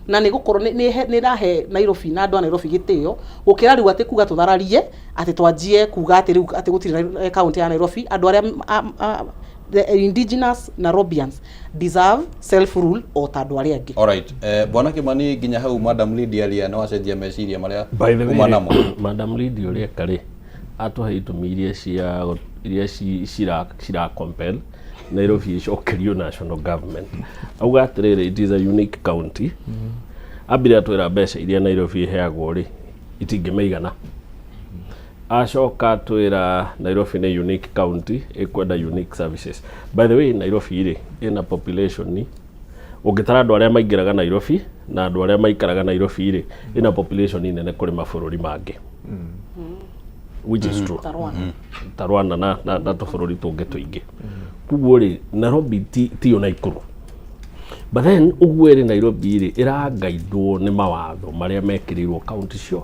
Na nĩ gũkorwo nĩ ĩrahe Nairobi na andũ a Nairobi gĩtĩo gũkĩra rĩu atĩ kuga tũthararie, atĩ twanjie kuga atĩ rĩu atĩ gũtirĩ kaunti ya Nairobi. Andũ arĩa the indigenous Nairobians deserve self rule o ta andũ arĩa angĩ. Alright. Bwana Kimani, nginya hau Madam Lydia Ria nĩ wacenjia meciria marĩa By the way, uma namo? Madam Lydia ũrĩa eka rĩ, atũhe itũmi iria cia iria cira compel Nairobi ĩcokerio national government. Auga atĩrĩrĩ, it is a unique county. Ambire atwĩra mbeca iria Nairobi ĩheagwo rĩ, itingĩmĩigana. Acoka atwĩra Nairobi nĩ unique county, ĩkwenda unique services. By the way, Nairobi rĩ, ĩna population, ũngĩtara andũ arĩa maingĩraga Nairobi na andũ arĩa maikaraga Nairobi rĩ, ĩna population nene kũrĩ mabũrũri mangĩ, which is true. Ta Rwanda. Ta Rwanda na tũbũrũri tũngĩ tũingĩ. Koguo rĩ, Nairobi tiyo Naikuru. But then ũguo ĩrĩ Nairobi rĩ, ĩrangaindwo nĩ mawatho marĩa mekĩrĩirwo kaunti cio.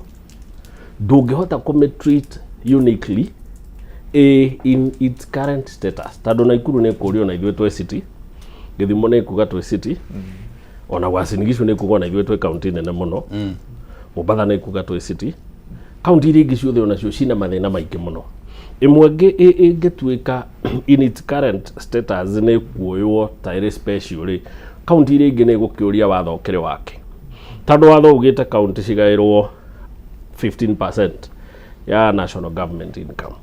Ndũngĩhota kũmĩ-treat uniquely in its current status, tondũ Naikuru nĩ kũrio na ithuĩ twĩ city, Gĩthumo nĩ kuga twĩ city, ona Uasin Gishu nĩ kuga ona ithuĩ twĩ kaunti nene mũno, Mombatha nĩ kuga twĩ city. Kaunti iria ingĩ ciothe onacio cina mathĩna maingĩ mũno. Ĩmwe ĩngĩ ĩngĩtuĩka in its current status nĩ kuoywo ta ĩrĩ special rĩ, kaunti iria ingĩ nĩ gũkĩũria watho ũkĩrĩ wake, tondũ watho ugĩte kaunti cigaĩrwo 15% ya national government income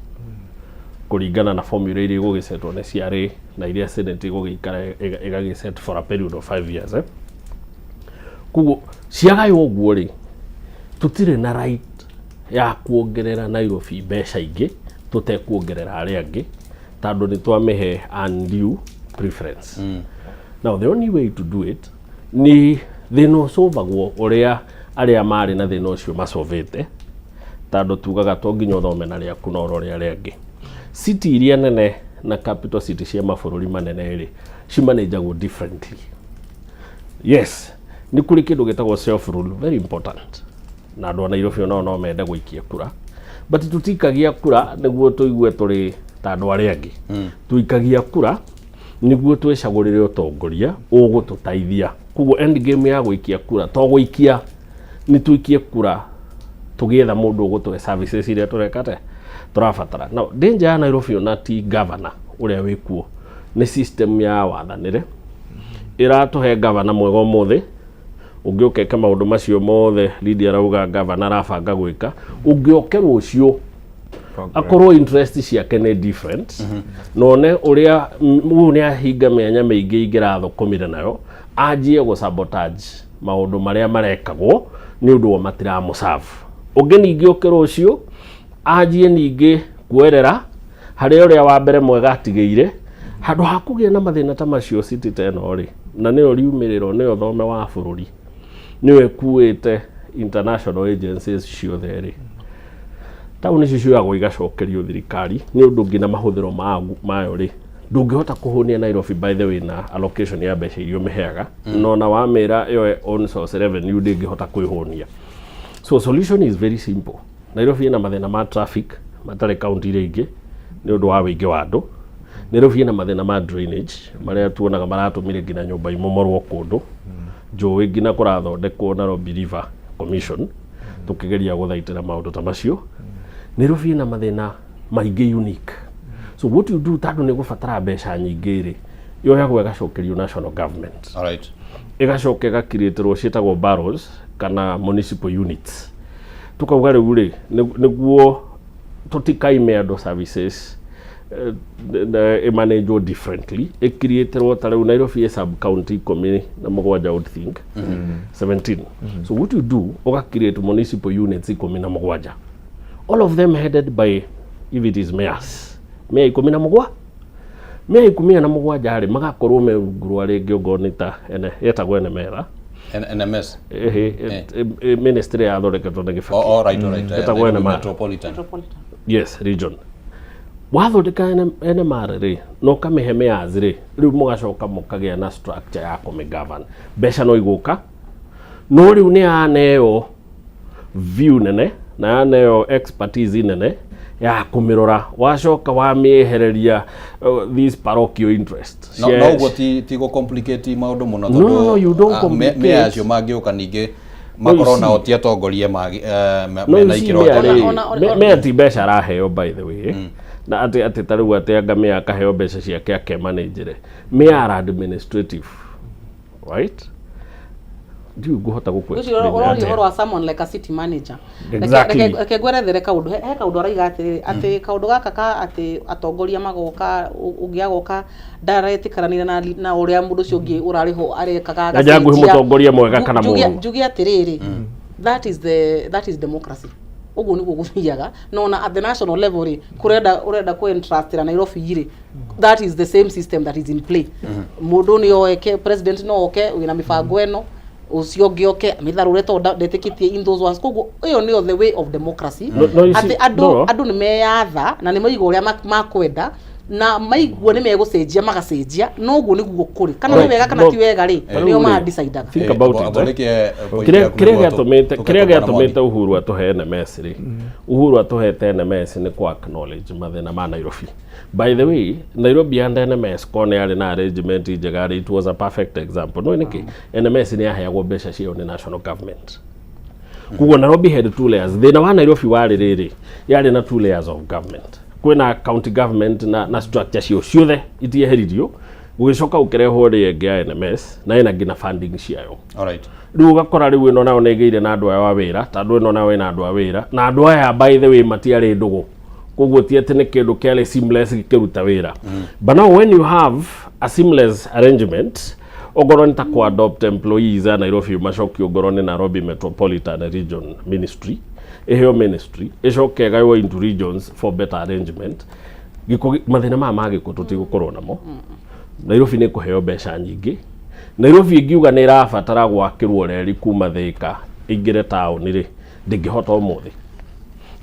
kũringana na formula iria igũgĩcetwo nĩ CRA na iria Senate igũgĩikara ĩgagĩset for a period of 5 years, eh? Koguo ciagaywo ũguo rĩ, tũtirĩ na right ya kuongerera Nairobi mbeca ingĩ tũtekuongerera arĩa angĩ, tondũ nĩ twamĩhe undue preference. Now the only way to do it nĩ thĩna ũcũvagwo ũrĩa arĩa marĩ na thĩna ũcio macovĩte, tondũ tugaga to nginya ũthome na rĩaku no ũrore arĩa angĩ. City iria nene na capital city cia mabũrũri manene rĩ, cimanĩnjagwo differently. Yes, nĩ kũrĩ kĩndũ gĩtagwo self rule, very important, na andũ a Nairobi onao no mende gũikia kura, but tũtikagia kura nĩguo tũigue tũrĩ ta andũ arĩa angĩ. Tũikagia kura nĩguo twĩcagũrĩre ũtongoria ũgũtũteithia. Koguo end game ya gũikia kura to gũikia, nĩ tũikie kura tũgĩetha mũndũ ũgũtũhe services iria tũreka te tũrabatara. Now danger ya Nairobi ona ti governor ũrĩa wĩkuo, nĩ system ya wathanĩre ĩratũhe governor mwega ũmũthĩ, ũngĩũka eke maũndũ macio mothe Lydia arauga governor arabanga gwĩka, ũngĩoke rũciũ akorwo interest ciake nĩ different, na one ũrĩa ũyũ nĩ ahinga mĩanya mĩingĩ ingĩrathũkũmire nayo, anjie gũ sabotage maũndũ marĩa marekagwo nĩ ũndũ wa matiramũserve. Ũngĩ ningĩ ũke rũciũ anjie ningĩ kuerera harĩa ũrĩa wa mbere mwega atigĩire. Handũ ha kũgĩa na mathĩna ta macio, city ta ĩno rĩ, na nĩyo riumĩrĩro, nĩyo thome wa bũrũri, nĩyo ĩkuĩte international agencies ciothe rĩ, taũni icio cioyagwo igacokerio thirikari nĩ ũndũ nginya mahũthĩro mayo rĩ, ndũngĩhota kũhũnia Nairobi, by the way, na allocation ya mbeca iria ũmĩheaga, no na wamĩra yoe own source revenue, ndĩngĩhota kwĩhũnia. So solution is very simple. Nairobi ĩna mathĩna ma traffic matarĩ kaunti iria ingĩ nĩ ũndũ wa wĩingĩ wa andũ. Nairobi ĩna mathĩna ma drainage marĩa tuonaga maratũmire nginya nyũmba imomorwo kũndũ njũĩ, nginya kũrathondekwo Nairobi River Commission tũkĩgeria gũthaitĩra maũndũ ta macio. Nairobi ĩna mathĩna maingĩ unique. So what you do, tondũ nĩ gũbatara mbeca nyingĩ rĩ, yoyagwo ĩgacokerio national government. Ĩgacoka ĩgakirĩtĩrwo ciĩtagwo boroughs kana municipal units. Tukauga rĩu rĩ, nĩguo tũtikaime andũ services, ĩmanagwo differently, ĩkiriĩtĩrwo ta rĩu Nairobi ĩ sub county 17, I would think 17. So what you do, ũga create municipal units 17, all of them headed by, if it is mayors, mayor 17, mayor 17 rĩ, magakorwo me rungu rwa rĩngĩ ongorwo nĩ ta yetagwo NMR. NMS. Ehe, ministry yathondeketwo nĩ Gĩbaki. Oh, all right. Ĩtagwo Nairobi NMR. Metropolitan. Metropolitan. Yes, region. Wathondeka NMR rĩ, na ũkamĩhe mayors rĩ, rĩu mũgacoka mũkagĩa na structure ya kũmĩgovern. Mbeca no igũka, no rĩu nĩ yaneo view nene na yaneo expertise nene. Ya kũmĩrora wacoka wamĩehereria these parochial interest. No no ũguo ti gũ complicate maũndũ mũno? No, no, no, you don't complicate. Mea acio mangĩũka ningĩ makorwo you nao ti atongoria no mena you see, ikĩro mea njega. rĩ, mea ti mbeca araheo, by the way, na atĩ ta rĩu atĩ anga mea akaheo mbeca ciake akemanĩnjĩre. Mea are administrative, right? Ndiũĩ ngũhota gũkũ Ũcio explain ũroria atĩa. ũhoro wa someone like a city manager. Exactly. Reke ngwerethere kaũndũ. He kaũndũ araiga atĩrĩrĩ, atĩ kaũndũ gaka ka atĩ atongoria magoka, ũngĩ agoka ndaretĩkananĩra na ũrĩa mũndũ ũcio ũngĩ ũrarĩ ho arekaga. Na nja nguhĩ Agacenjia. mũtongoria mwega kana mũũru. Njuge atĩrĩrĩ, that is democracy. Ũguo nĩguo gũthiaga, no ona at the national level rĩ, kũrenda ũrenda kũ entrustĩra Nairobi rĩ, that is the same system that is in play. Mũndũ nĩ oeke, president no oke wĩna mĩbango ĩno, ũcio ũngĩ oke mĩtharũre tondũ ndetĩkĩtie in those ones. Koguo ĩyo nĩyo the way of democracy. No, you see, Atĩ andũ no. andũ nĩ meyatha na nĩ maigua ũrĩa makwenda, na maigua nĩ megũcenjia magacenjia. No ũguo nĩguo kũrĩ, kana nĩ wega kana no. ti wega rĩ, Rĩu nĩo rĩ, madecidaga. think about it, eh? Athondeke point kĩrĩa yaku kĩrĩa nĩguo gĩatũmĩte tũke kĩrĩa kũbana Mwangi. gĩatũmĩte Uhuru atũhe NMS rĩ, Uhuru atũhete NMS nĩ kũ acknowledge mathĩna ma Nairobi. By the way, Nairobi and NMS ko nĩ yarĩ na arrangement njega rĩ, it was a perfect example. No nĩkĩ NMS nĩ yaheagwo mbeca ciayo nĩ national government? Koguo Nairobi had two layers. Thĩna wa Nairobi warĩ rĩrĩ, yarĩ na two layers of government. Kwĩna county government na structure cio ciothe itieheririo, gũgĩcoka gũkĩrehwo rĩ ĩngĩ ya NMS na ĩna nginya funding ciayo. Rĩu ũgakora rĩu ĩno nayo nĩ ĩgĩire na andũ aya a wĩra, tondũ ĩno nayo ĩna andũ a wĩra, na andũ aya, by the way, matiarĩ ndũgũ. Koguo ti atĩ nĩ kĩndũ kĩarĩ seamless gĩkĩruta wĩra. But now when you have a seamless arrangement, ongorwo nĩ ta kũ adopt employees a Nairobi macokio, ongorwo nĩ Nairobi Metropolitan Region Ministry, ĩheo ministry, ĩcoke ĩgaywo into regions for better arrangement, gĩko mathĩna maya ma gĩko tũtigũkorwo namo. Nairobi nĩ kũheo mbeca nyingĩ. Nairobi ĩngiuga nĩ ĩrabatara gwakĩrwo reri kuma Thĩka ĩingĩre taũni rĩ, ndĩngĩhota ũmũthĩ.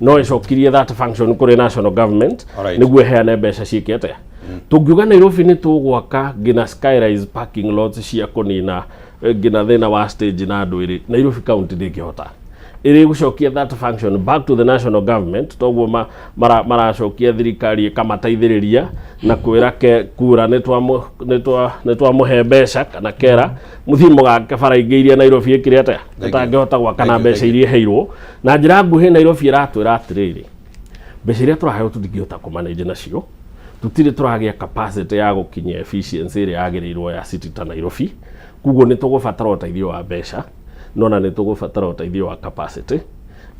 No ĩcokirie that function kũrĩ national government nĩguo ĩheane mbeca ciĩke atĩa. Tũngiuga Nairobi nĩ tũgwaka nginya skyrise parking lots cia kũnina nginya thĩna wa stage na andũ ĩrĩ, Nairobi county ndĩngĩhota. Ĩrĩ gũcokia that function back to the national government. Toguo maracokia thirikari ĩkamateithĩrĩria na kwĩra ke kura nĩ twamũhe mbeca kana kera mũthiĩ mũgake bara ingĩ iria Nairobi ĩkĩrĩ atĩa Thank you. ĩtangĩhota gwaka na Thank you, mbeca thank you. iria ĩheirwo. Na njĩra nguhĩ, Nairobi ĩratwĩra atĩrĩrĩ, mbeca iria tũraheo tũtingĩhota kũmanage nacio, tũtirĩ tũragĩa capacity ya gũkinyia efficiency ĩrĩa yagĩrĩirwo ya city ta Nairobi. Koguo nĩ tũgũbatara ũteithio wa mbeca, no na nĩ tũgũbatara ũteithio wa capacity,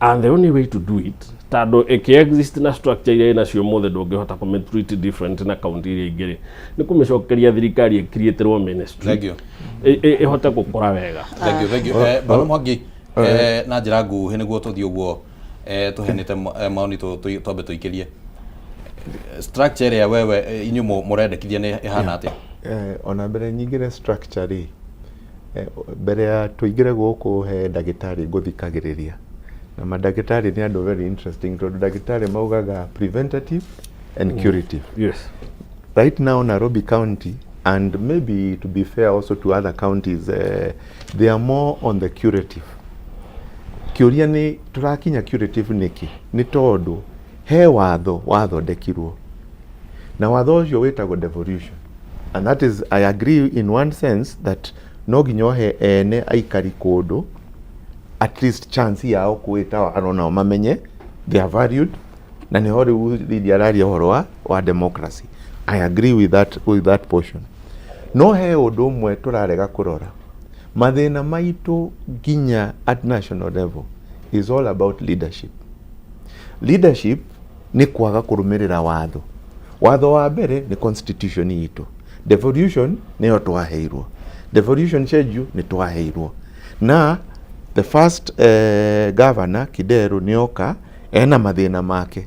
and the only way to do it, tondũ ĩkĩ-exist na structure iria ĩnacio ũmũthĩ, ndũngĩhota kũmĩ-treat different na kaunti iria ingĩ rĩ, nĩ kũmĩcokeria thirikari ĩcreatĩrwo ministry Thank you. ĩhote gũkũra wega. Thank you, thank you. Bwana Mwangi, na njĩra nguhĩ nĩguo tũthiĩ ũguo tũheanĩte maoni, twambe tũikĩrie structure ĩrĩa wewe inyuĩ mũrendekithia nĩ ĩhana atĩa? Ona mbere nyingĩre structure rĩ, mbere ya tũingĩre gũkũ he ndagĩtarĩ ngũthikagĩrĩria, na mandagĩtarĩ nĩ andũ very interesting, tondũ ndagĩtarĩ maugaga preventative and curative. Right now Nairobi County, and maybe to be fair also to other counties, they are more on the curative. Kĩũria nĩ tũrakinya curative nĩkĩ? Nĩ tondũ he watho wathondekirwo, na watho ũcio wĩtagwo devolution, and that is, I agree in one sense that no nginya ũhe ene aikari kũndũ at least chance yao kwĩtawara, nao mamenye they are valued, na nĩho rĩu Lydia araria ũhoro wa democracy. I agree with that portion. No he ũndũ ũmwe tũrarega kũrora. Mathĩna maitũ nginya at national level is all about leadership. Leadership nĩ kwaga kũrũmĩrĩra watho. Watho wa mbere nĩ constitution itũ. Devolution nĩyo twaheirwo, devolution schedule nĩ twaheirwo, na the first governor Kideru nĩoka ena mathĩna make.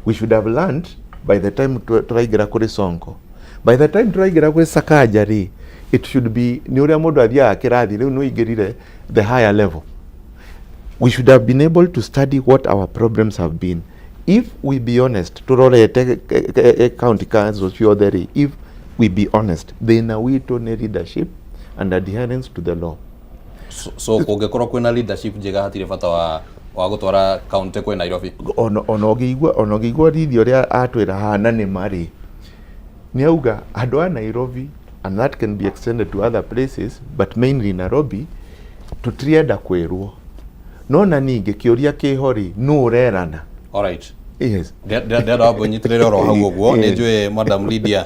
We should have learned by the time tũraingĩra kũrĩ Sonko, by the time tũraingĩra gwĩ Sakaja rĩ, it should be nĩ ũrĩa mũndũ athiaga kĩrathi rĩu nĩ ũingĩrire the higher level. We should have been able to study what our problems have been. If we be honest, turorete county council ciothe rĩ, if we be honest, thĩna witũ nĩ leadership and adherence to the law. So kũngĩkorwo kwĩna leadership njega, hatirĩ bata wa Wa gũtwara kaunti kwĩ Nairobi. Ona ũngĩigua Lydia ũrĩa atwĩra haha na nĩ marĩ nĩ auga andũ a Nairobi, and that can be extended to other places, but mainly Nairobi, tũtirenda kwĩrwo. No na ningĩ kĩũria kĩho rĩ, nũ ũrerana? Alright. Yes. Ndĩrenda wambe ũnyitĩrĩre oro hau ũguo. Nĩ njũĩ Madam Lydia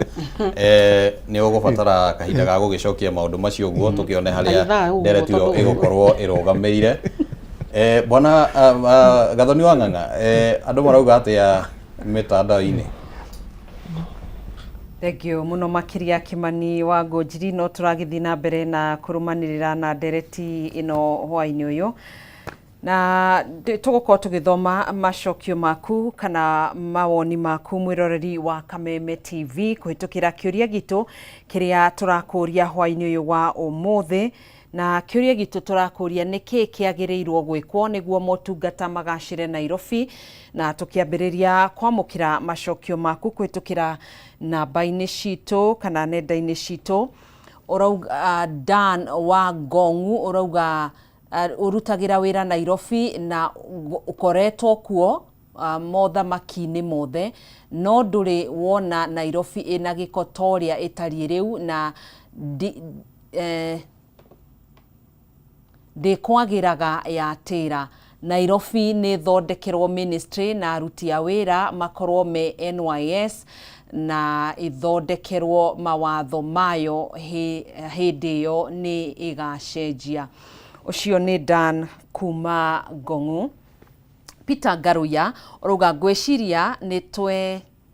nĩ ũgũbatara kahinda ga gũgĩcokia maũndũ macio ũguo, tũkĩone harĩa Kaithaa ũguo, ndereti ĩyo ĩgũkorwo ĩrũgamĩire. Bwana Gathoni wa Ng'ang'a, andũ marauga atĩa mĩtandao-inĩ? Thank you mũno makĩria, Kĩmani wa Ngũnjiri. No tũragĩthiĩ na mbere na kũrũmanĩrĩra na ndereti ĩno hwaĩ-inĩ ũyũ, na tũgũkorwo tũgĩthoma macokio maku kana mawoni maku, mwĩroreri wa Kameme TV, kũhĩtũkĩra kĩũria gitũ kĩrĩa tũrakũria hwaĩ-inĩ ũyũ wa ũmũthĩ. Na kĩũria gitũ tũrakũria: nĩ kĩĩ kĩagĩrĩirwo gwĩkwo nĩguo motungata magacĩre Nairobi? Na tũkĩambĩrĩria kwamũkĩra macokio maku kũhĩtũkĩra namba-inĩ citũ kana nenda-inĩ citũ, ũrauga Dan wa Ngongu, ũrauga ũrutagĩra wĩra Nairobi na ũkoretwo kuo mothamaki-inĩ mothe, no ndũrĩ wona Nairobi ĩna gĩko ta ũrĩa ĩtariĩ rĩu na ndĩkwagĩraga ya tĩra. Nairobi nĩ ĩthondekerwo ministry na aruti a wĩra makorwo me NYS na ĩthondekerwo mawatho mayo, hĩndĩ ĩyo nĩ ĩgacenjia. Ũcio nĩ Dan kuma Ngong'u. Peter Ngaruya ũrauga, ngwĩciria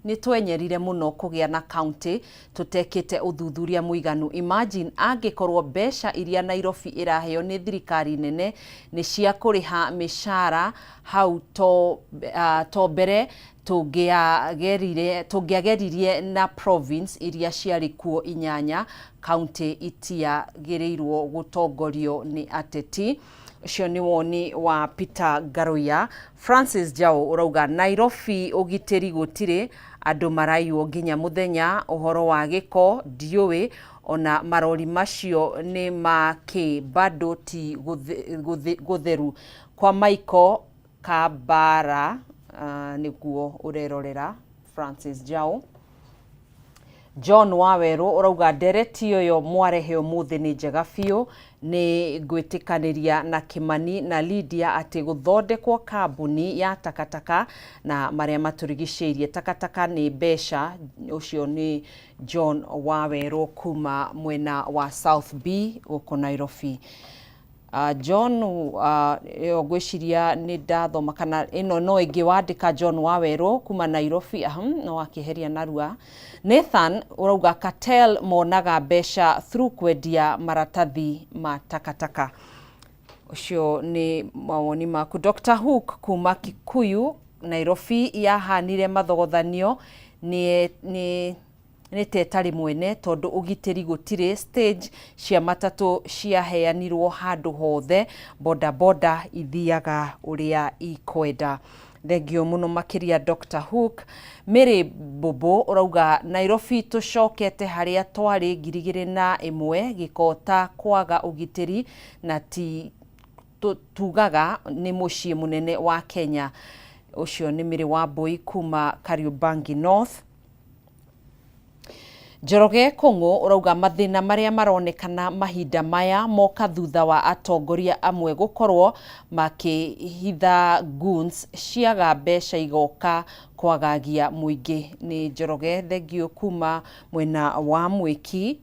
nĩ twenyerire mũno kũgĩa na county tũtekĩte ũthuthuria mũiganu. Imagine angĩkorwo mbeca iria Nairobi ĩraheo nĩ thirikari nene nĩ cia kũrĩha mĩcara hau to mbere tũngĩageririe na province iria ciarĩ kuo inyanya. County itiagĩrĩirwo gũtongorio nĩ ateti. Ũcio nĩ woni wa Peter Ngaruiya. Francis Jao ũrauga, Nairobi ũgitĩri gũtirĩ, andũ maraiywo nginya mũthenya. Ũhoro wa gĩko ndiũĩ ona marori macio nĩ ma kĩ, bado ti gũtheru kwa Michael Kabara. Nĩguo ũrerorera, Francis Jao. John Wawerũ ũrauga, ndereti ũyũ mwarehe ũmũthĩ nĩ njega biũ. Nĩ ngwĩtĩkanĩria na Kĩmani na Lydia atĩ gũthondekwo kambuni ya takataka na marĩa matũrigicĩirie, takataka nĩ mbeca. Ũcio nĩ John Wawerũ kuma mwena wa South B gũkũ Nairobi. John, ĩyo ngwĩciria nĩ ndathoma, kana ĩno no ĩngĩ wandĩka John Wawerũ kuma Nairobi. No akĩeheria narua. Nathan ũrauga, cartel monaga mbeca through kwendia maratathi ma takataka. Ũcio nĩ mawoni maku. Dr Hook kuma Kikuyu, Nairobi yahanire mathogothanio nĩ ta ĩtarĩ mwene tondũ ũgitĩri gũtirĩ. Stage cia matatũ ciaheanirwo handũ hothe, boda boda ithiaga ũrĩa ikwenda. Thengio mũno makĩria, Dr Hook. Mary Bobo ũrauga, Nairobi tũcokete harĩa twarĩ 2001, gĩko ta kwaga ũgitĩri na ti tugaga nĩ mũciĩ mũnene wa Kenya. Ũcio nĩ Mĩrĩ wa Mbũi kuma Kariobangi North. Njoroge Kũng'ũ ũrauga, mathĩna marĩa maronekana mahinda maya moka thutha wa atongoria amwe gũkorwo makĩhitha goons ciaga mbeca igoka kwagagia mũingĩ. Nĩ Njoroge, thengio kuma mwena wa Mwĩki.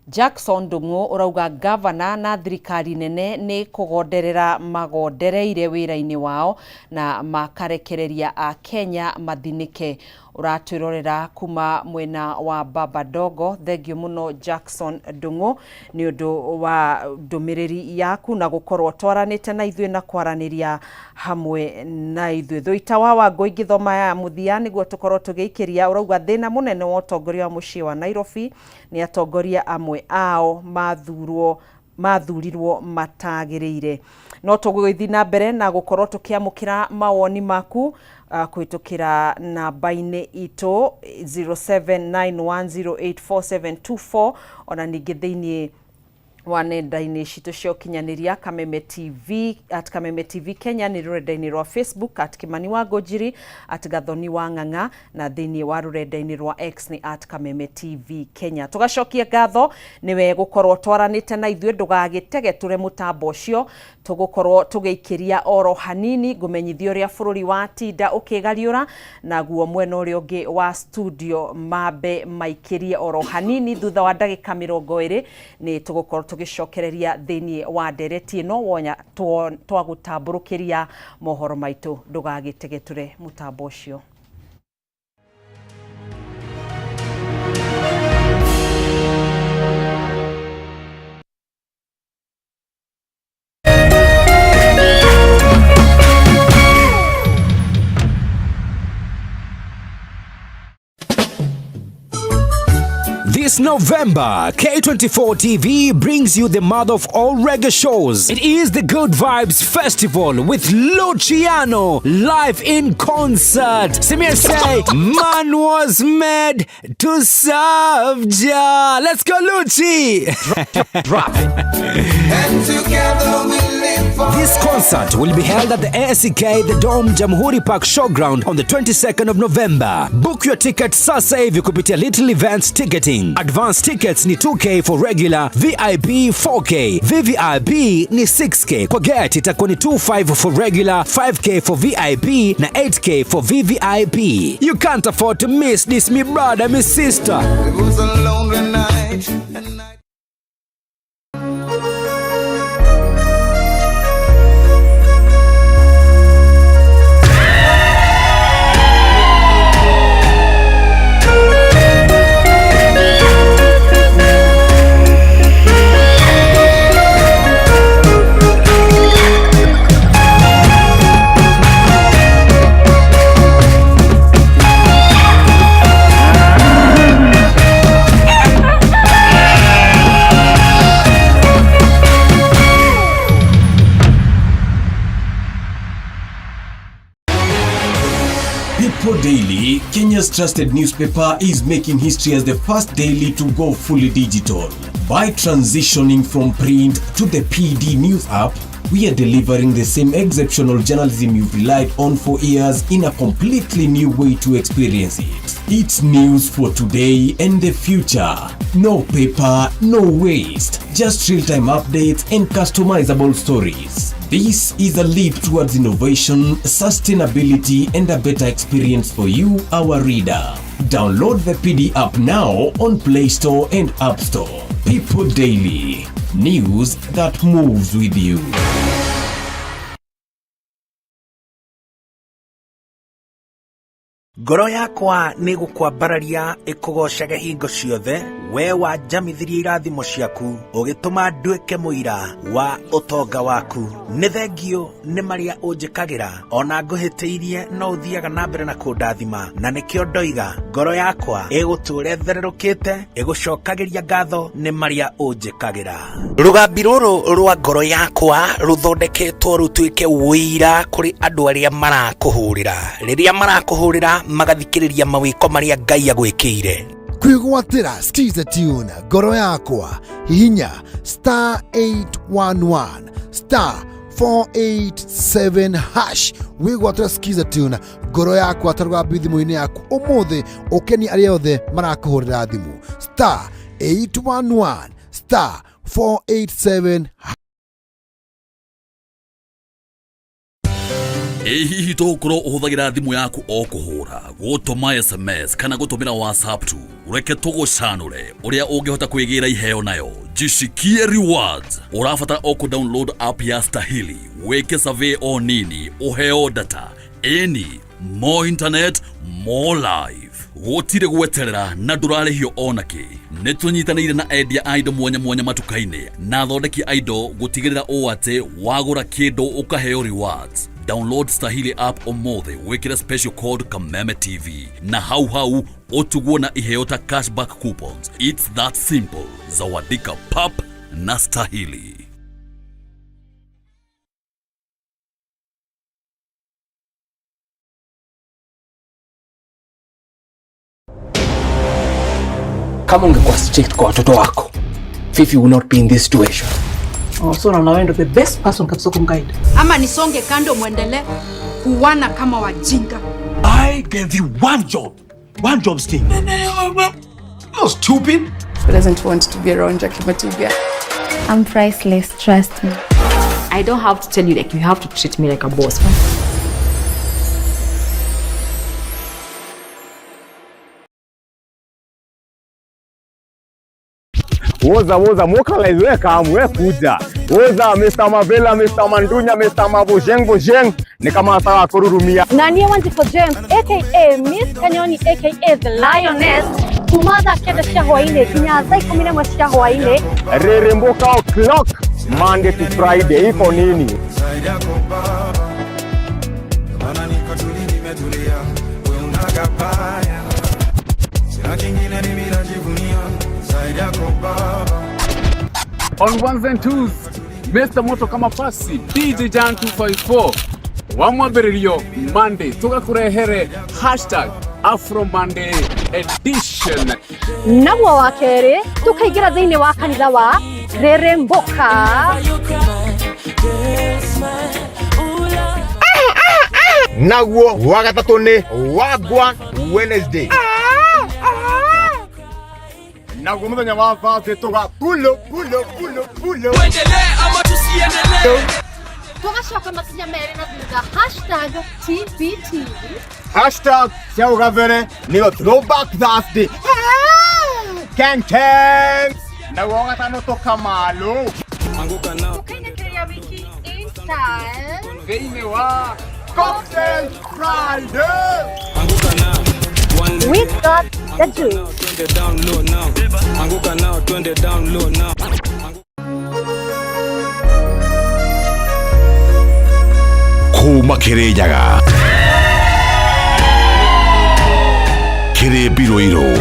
Jackson Ndung'u ũrauga, gavana na thirikari nene nĩ kũgonderera magondereire wĩra-inĩ wao na makarekereria a Kenya mathinĩke. Ũratwĩrorera kuma mwena wa Baba Dogo. Thengio mũno, Jackson Ndung'u, nĩ ũndũ wa ndũmĩrĩri yaku na gũkorwo twaranĩte na ithuĩ na kwaranĩria hamwe na ithuĩ. Thũita wa Wangũ, ingĩthoma ya mũthia nĩguo tũkorwo tũgĩikĩria, ũrauga thĩna mũnene wa ũtongoria wa mũciĩ wa Nairobi nĩ atongoria amwe ao mathurirwo matagĩrĩire. No tũgũgĩthiĩ na mbere na gũkorwo tũkĩamũkĩra mawoni maku kũhĩtũkĩra namba-inĩ itũ 0791084724, ona ningĩ thĩinĩ Wa nenda-inĩ citũ cia ũkinyanĩria, Kameme TV, at Kameme TV Kenya nĩ rũrenda-inĩ rwa Facebook, at Kimani wa Ngũnjiri, at Gathoni wa Ng'ang'a, na thĩinĩ wa rũrenda-inĩ rwa X nĩ at Kameme TV Kenya. Tũgacokia ngatho nĩwe gũkorwo twaranĩte na ithuĩ. Ndũgagĩtege tũre mũtambo ũcio, tũgũkorwo tũgĩikĩria oro hanini ngũmenyithia ũrĩa bũrũri wa tinda ũkĩgariũra, naguo mwena ũrĩa ũngĩ wa studio mambe maikĩrie oro hanini. Thutha wa ndagĩka 20 nĩ tũgũkorwo tũgĩcokereria thĩinĩ wa ndereti ĩno wonya twagũtambũrũkĩria mohoro maitũ. Ndũgagĩtegetũre mũtambo ũcio. This November, K24 TV brings you the mother of all reggae shows. It is the Good Vibes Festival with Luciano live in concert. Samir say, man was made to serve Jah. Let's go, Lucci. Drop it. And together we live for This concert will be held at the ACK The Dome Jamhuri Park Showground on the 22nd of November. Book your ticket sasa hivi kupitia Little Events Ticketing. Advance tickets ni 2K for regular, VIP 4K, VVIP ni 6K. Kwa gate itakuwa ni 25 for regular, 5K for VIP na 8K for VVIP. You can't afford to miss this, me brother, me sister. It was a lonely night and I People Daily, Kenya's trusted newspaper, is making history as the first daily to go fully digital. By transitioning from print to the PD News app, we are delivering the same exceptional journalism you've relied on for years in a completely new way to experience it. It's news for today and the future. No paper, no waste. Just real-time updates and customizable stories. This is a leap towards innovation, sustainability, and a better experience for you, our reader. Download the PD app now on Play Store and App Store. People Daily. News that moves with you. Ngoro yakwa nĩ gũkwambararia ĩkũgocage hingo ciothe. We wanjamithirie irathimo ciaku, ũgĩtũma nduĩke mũira wa ũtonga waku. Nĩ thengio nĩ marĩa ũnjĩkagĩra, ona ngũhĩtĩirie no ũthiaga na mbere na kũndathima, na nĩkĩo ndoiga ngoro yakwa ĩgũtũũra ĩthererũkĩte ĩgũcokagĩria ngatho nĩ marĩa ũnjĩkagĩra. Rũgambi rũrũ rwa ngoro yakwa rũthondeketwo rũtuĩke ũira kũrĩ andũ arĩa marakũhũrĩra. Rĩrĩa marakũhũrĩra, magathikĩrĩria mawĩko marĩa Ngai agwĩkĩire. Kwĩgwatĩra Skiza tune ngoro yakwa, hihinya star 811 star 487 hash, wĩgwatĩra Skiza tune ngoro yakwa ta rũgambi thimũ-inĩ yaku ũmũthĩ, ũkenie arĩa othe marakũhũrĩra thimũ, star 811 star 487. Ĩ hihi tũgũkorwo ũhũthagĩra thimũ yaku o kũhũra, gũtũma SMS kana gũtũmĩra WhatsApp tu? Reke tũgũcanũre ũrĩa ũngĩhota kwĩgĩra iheo nayo. Jishikie rewards. Ũrabatara o kũ-download app ya Stahili, wĩke survey o nini, ũheo data. Ĩni, more internet, more life, gũtirĩ gweterera na ndũrarĩhio ona kĩ. Nĩ tũnyitanĩire na endia a indo mwanya mwanya matuka-inĩ na athondeki a indo gũtigĩrĩra ũũ atĩ wagũra kĩndũ ũkaheo rewards. Download Stahili app ũmũthĩ, wĩkĩre special code Kameme TV na hau hau ũtugwo na iheo ta cashback coupons. It's that simple. Zawadika pap na Stahili. Kama ungekuwa strict kwa watoto wako, Fifi will not be in this situation. Oh, so naona wewe ndo the best person kabisa kumguide. Ama nisonge kando muendelee kuwana kama wajinga. I gave you one job. One job, Steve. No, stupid. Who doesn't want to be around Jackie Matibia? I'm priceless, trust me. I don't have to tell you, like, you have to treat me like a boss. Woza woza mokalize we kam we kuja. Woza Mr. Mavela, Mr. Mandunya, Mr. Mabojeng Bojeng ni kama sawa kururumia. Nanie Wanjiko James aka Miss Kanyoni aka The Lioness kuma thaa kenda cia hwainĩ nginya thaa ikũmi na ĩmwe cia hwainĩ. Reremboka o'clock Monday to Friday iko nini? Zaidi yako baba, maana niko tuli nimetulia, we unagabaya, sina kingine mimi najivunia zaidi yako baba. On ones and twos, Mr. Moto kama pasi DJ Jan 254 wa mwambĩrĩrio Monday tũgakũrehere hashtag Afro Monday edition. Naguo wa kerĩ tũkaingĩra thĩinĩ wa kanitha wa Reremboka. Naguo wa gatatũ nĩ Wagwan Wednesday. Naguo mũthenya wa Thursday tũga pulo pulo pulo pulo. Tuendelee ama tusiendelee? Tũgacoka makinya merĩ na thutha hashtag TBT. Hashtag cia ũgabere nĩyo Throwback Thursday. Ken Ken. Naguo wa gatano tũkamalo. Tũkainĩkĩrĩria wiki in style. Thĩinĩ wa Cocktail Friday. We got the juice. Anguka nao twende down low now. Kuma Kirinyaga kĩrĩ mbirũirũ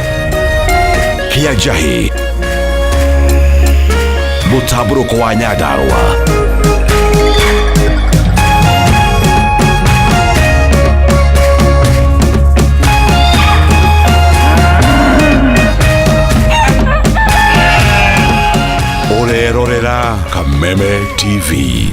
kĩa njahĩ mũtambũrũko wa Nyandarũa. Ũrerorera Kameme TV.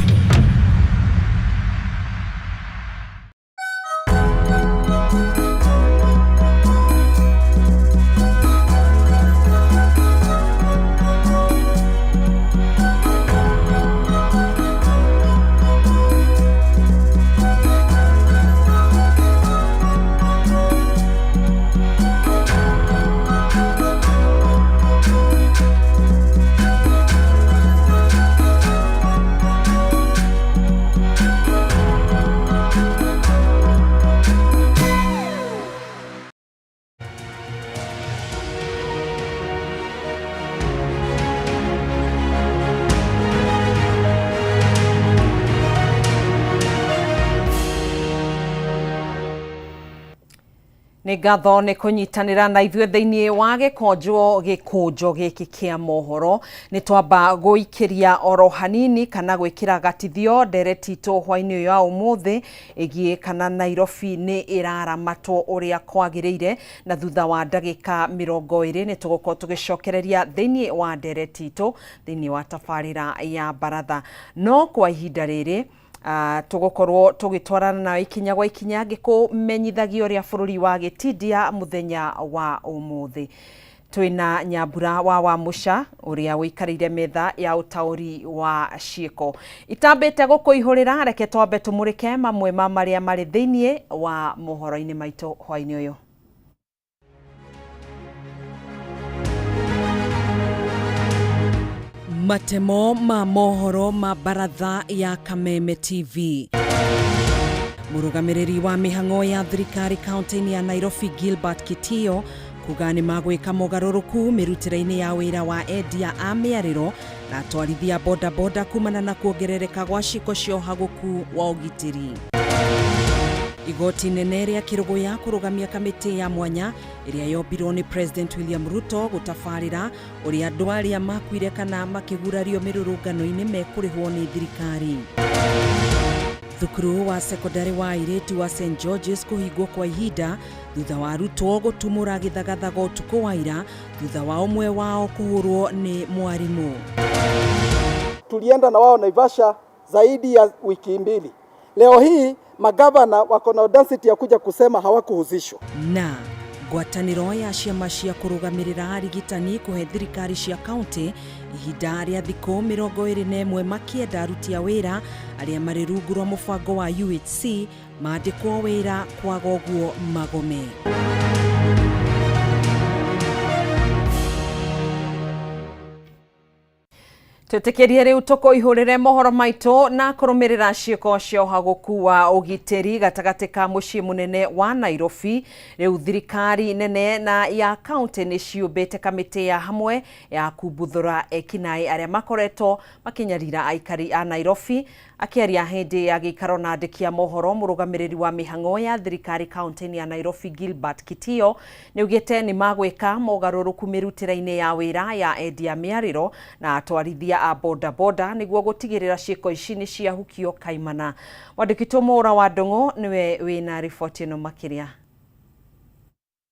Nĩ ngatho nĩ kũnyitanĩra na ithuĩ thĩinĩ wa gĩkonjwo gĩkũnjo gĩkĩ kĩa mohoro. Nĩ twamba gũikĩria oro hanini kana gwĩkĩra gatithio ndereti itũ hwainĩ ũyũ wa ũmũthĩ ĩgiĩ kana Nairobi nĩ ĩraramatwo ũrĩa kwagĩrĩire, na thutha wa ndagĩka 20 nĩ tũgũkorwo tũgĩcokereria thĩinĩ wa ndereti itũ thĩinĩ wa tabarĩra ya baratha. No kwa ihinda rĩrĩ tũgũkorwo tũgĩtwarana nawe ikinya gwa ikinya ngĩkũmenyithagia ũrĩa bũrũri wa gĩtindia mũthenya wa ũmũthĩ. Twĩna Nyambura wa Wamũca ũrĩa ũikarĩire metha ya ũtaũri wa ciĩko. Itambĩte gũkũihũrĩra, reke twambe tũmũrĩke mamwe ma marĩa marĩ thĩinĩ wa mohoro-inĩ maitũ hwainĩ ũyũ. Matemo ma mohoro ma baratha ya Kameme TV. Mũrũgamĩrĩri wa mĩhang'o ya thirikari kaunti-inĩ ya Nairobi Gilbert Kitio kuga nĩ magwĩka mogarũrũku mĩrutĩre-inĩ ya wĩra wa endia a mĩarĩro na atwarithia bodaboda kumana na kuongerereka gwa ciĩko cia ũhagũku wa ũgitĩri. Igoti nene rĩa Kĩrũgũya kũrũgamia kamĩtĩ ya mwanya ĩrĩa yombirwo nĩ President William Ruto gũtabarĩra ũrĩa andũ arĩa makuire kana makĩgurario mĩrũrũngano-inĩ mekũrĩhwo nĩ thirikari. Thukuru wa sekondari wa airĩtu wa St George's kũhingwo kwa ihinda thutha wa arutwo gũtumũra gĩthagathago ũtukũ wa ira thutha wa ũmwe wao kũhũrwo nĩ mwarimũ. Tulienda na wao Naivasha zaidi ya wiki 2. Leo hii magavana wako na audacity ya kuja kusema hawakuhusishwa. Na ngwatanĩro ya ciama cia kũrũgamĩrĩra arigitani kũhe thirikari cia kaunti ihinda rĩa thikũ 21 makĩenda aruti a wĩra arĩa marĩ rungu rwa mũbango wa UHC maandĩkwo wĩra kwaga ũguo magome. Twĩtĩkĩrie rĩu tũkũihũrĩre mohoro maitũ na kũrũmĩrĩra ciĩko cia ũhagũku wa ũgitĩri gatagatĩ ka mũciĩ mũnene wa Nairobi. Rĩu thirikari nene na ya kaunti nĩ ciũmbĩte kamĩtĩ ya hamwe ya kumbuthũra ekinaĩ arĩa makoretwo makĩnyarira aikari a Nairobi. Akĩaria hĩndĩ ya gĩikaro na andĩki a mohoro, mũrũgamĩrĩri wa mĩhang'o ya thirikari kaunti-inĩ ya Nairobi Gilbert Kitio nĩaugĩte nĩ magwĩka mogarũrũku mĩrutĩre-inĩ ya wĩra ya endia mĩarĩro na atwarithia a boda boda nĩguo gũtigĩrĩra ciĩko ici nĩ ciahukio kaimana. Mwandĩki witũ Mũra wa Ndũng'ũ nĩwe wĩna riboti ĩno makĩria.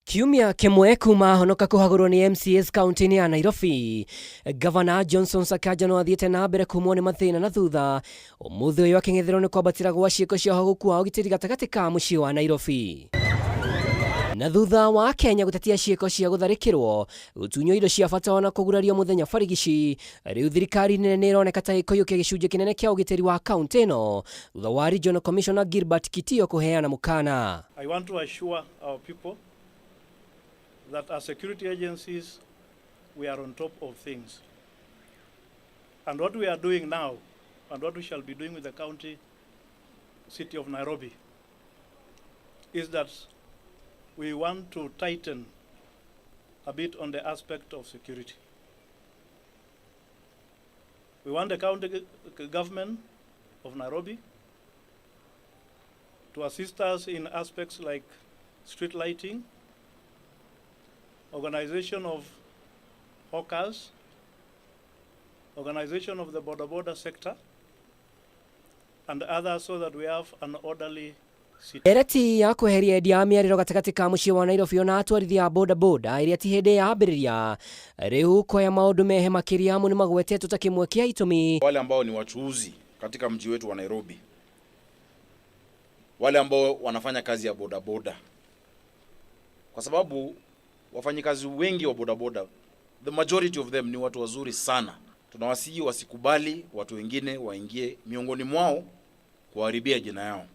Kiumia kĩmwe kuma honoka kũhagũrwo nĩ MCAs kaunti-inĩ ya Nairobi, Gavana Johnson Sakaja no athiĩte na mbere kumwo nĩ mathĩna na thutha ũmũthĩ ũyũ akĩng'etherwo nĩ kwambatĩra gwa ciĩko cia ũhagũku wa ũgitĩri gatagatĩ ka mũciĩ wa Nairobi. Na thutha wa Kenya gũtetia ciĩko cia gũtharĩkĩrwo, gũtunywo indo cia bata ona kũgurario mũthenya barigici, rĩu thirikari nene nĩ ĩroneka ta ĩkũiyũkia gĩcunjĩ kĩnene kĩa ũgitĩri wa kaunti ĩno thutha wa Regional Commissioner Gilbert Kitio kũheana mũkana. I want to assure our people that as security agencies, we are on top of things. And what we are doing now, and what we shall be doing with the county city of Nairobi, is that we want to tighten a bit on the aspect of security. We want the county government of Nairobi to assist us in aspects like street lighting, organization of hawkers, organization of the border border sector, and others, so that we have an orderly city. Ndereti ya kweheria endia a mĩarĩro gatagatĩ ka mũciĩ wa Nairobi ona atwarithia a boda boda ĩrĩa ti hĩndĩ yambĩrĩria rĩu kwaya maũndũ mehe makĩria amu nĩ magwetetwo ta kĩmwe kĩa itũmi. Wale ambao ni wachuuzi katika mji wetu wa Nairobi, wale ambao wanafanya kazi ya boda boda, kwa sababu wafanyikazi wengi wa bodaboda, the majority of them ni watu wazuri sana. Tunawasihi wasikubali watu wengine waingie miongoni mwao kuharibia jina yao.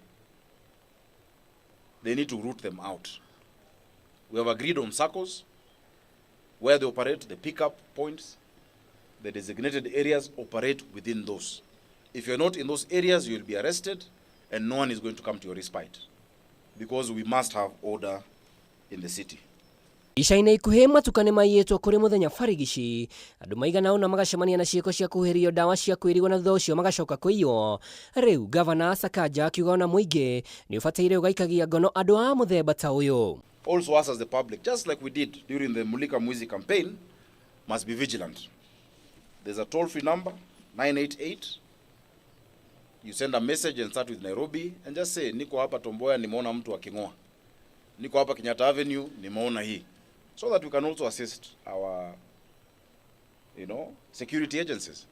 They need to root them out. We have agreed on circles where they operate, the pickup points, the designated areas, operate within those. If you're not in those areas, you will be arrested and no one is going to come to your respite, because we must have order in the city. Ica-inĩ ikuhĩ matuka nĩ maiyĩtwo kũrĩ mũthenya barigici, andũ maigana ũna magacemania na ciĩko cia kũhĩrio ndawa cia kwĩrigwo na thutha ũcio magacoka kũiywo. Rĩu Gavana Sakaja akiuga ona mũingĩ nĩ ũbataire ũgaikagia ngono andũ a mũthemba ta ũyũ. Also us as the public, just like we did during the Mulika Mwizi campaign, must be vigilant. There's a toll-free number, 988. You send a message and start with Nairobi and just say, niko hapa Tomboya, nimeona mtu aking'oa. Niko hapa Kenyatta Avenue, nimeona hii. So that we can also assist our, security agencies.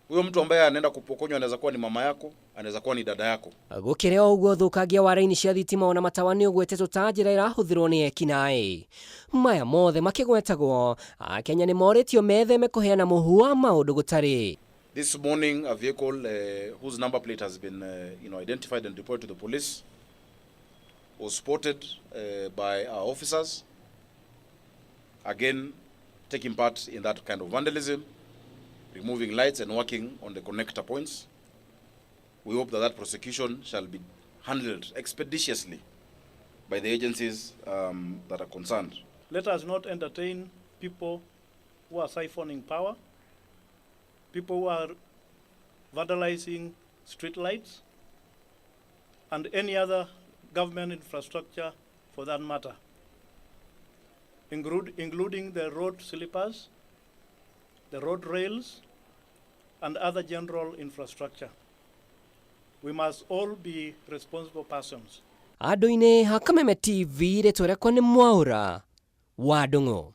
Huyo mtu ambaye anaenda kupokonywa anaweza kuwa ni mama yako, anaweza kuwa ni dada yako. Gũkĩrĩ o ũguo ũthũkangia wa raini cia thitima ona matawa nĩ ũgwetetwo ta njĩra ĩrahũthĩrwo nĩ ekinaĩ. Maya mothe makĩgwetagwo, Akenya nĩ morĩtio metheme kũheana mũhu wa maũndũ gũtarĩ. This morning a vehicle whose number plate has been identified and reported to the police was spotted by our officers, again taking part in that kind of vandalism, removing lights and working on the connector points. We hope that that prosecution shall be handled expeditiously by the agencies that are concerned. Let us not entertain people who are siphoning power, people who are vandalizing street lights, and any other government infrastructure for that matter, including the road sleepers, the road rails, and other general infrastructure. We must all be responsible persons. Andũ-inĩ ha Kameme TV rĩtwa rĩakwa nĩ Mwaũra wa Ndung'u.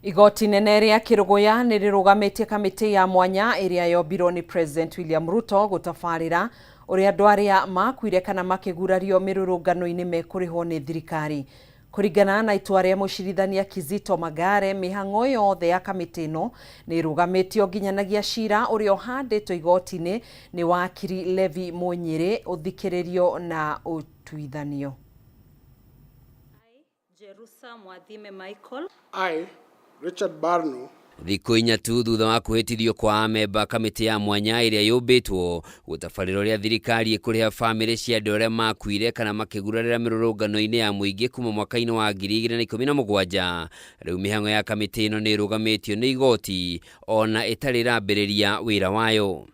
Igoti nene rĩa Kĩrũgũya nĩ rĩrũgamĩtie kamĩtĩ ya mwanya ĩrĩa yombirwo nĩ President William Ruto gũtabarĩra ũrĩa andũ arĩa makuire kana makĩgurario mĩrũrũngano-inĩ mekũrĩhwo nĩ thirikari. Kũringana na itua rĩa mũcirithania Kizito Magare, mĩhang'o yothe ya kamĩtĩ ĩno nĩ ĩrũgamĩtio nginyanagia cira ũrĩa ũhandĩtwo igoti-inĩ nĩ wakiri Levi Munyiri ũthikĩrĩrio na ũtuithanio. Jerusa Mwathime Michael. I, Richard Barno, Thikũ inya tu thutha wa kwĩhĩtithio kwa amemba kamĩtĩ ya mwanya ĩrĩa yũmbĩtwo gũtabarĩra ũrĩa thirikari ĩkũrĩha bamĩrĩ cia andũ arĩa makuire kana makĩgurarĩra mĩrũrũngano-inĩ ya mũingĩ kuma mwaka-inĩ wa 2017. Rĩu mĩhang'o ya kamĩtĩ ĩno nĩ ĩrũgamĩtio nĩ igoti ona ĩtarĩ ĩrambĩrĩria wĩra wayo.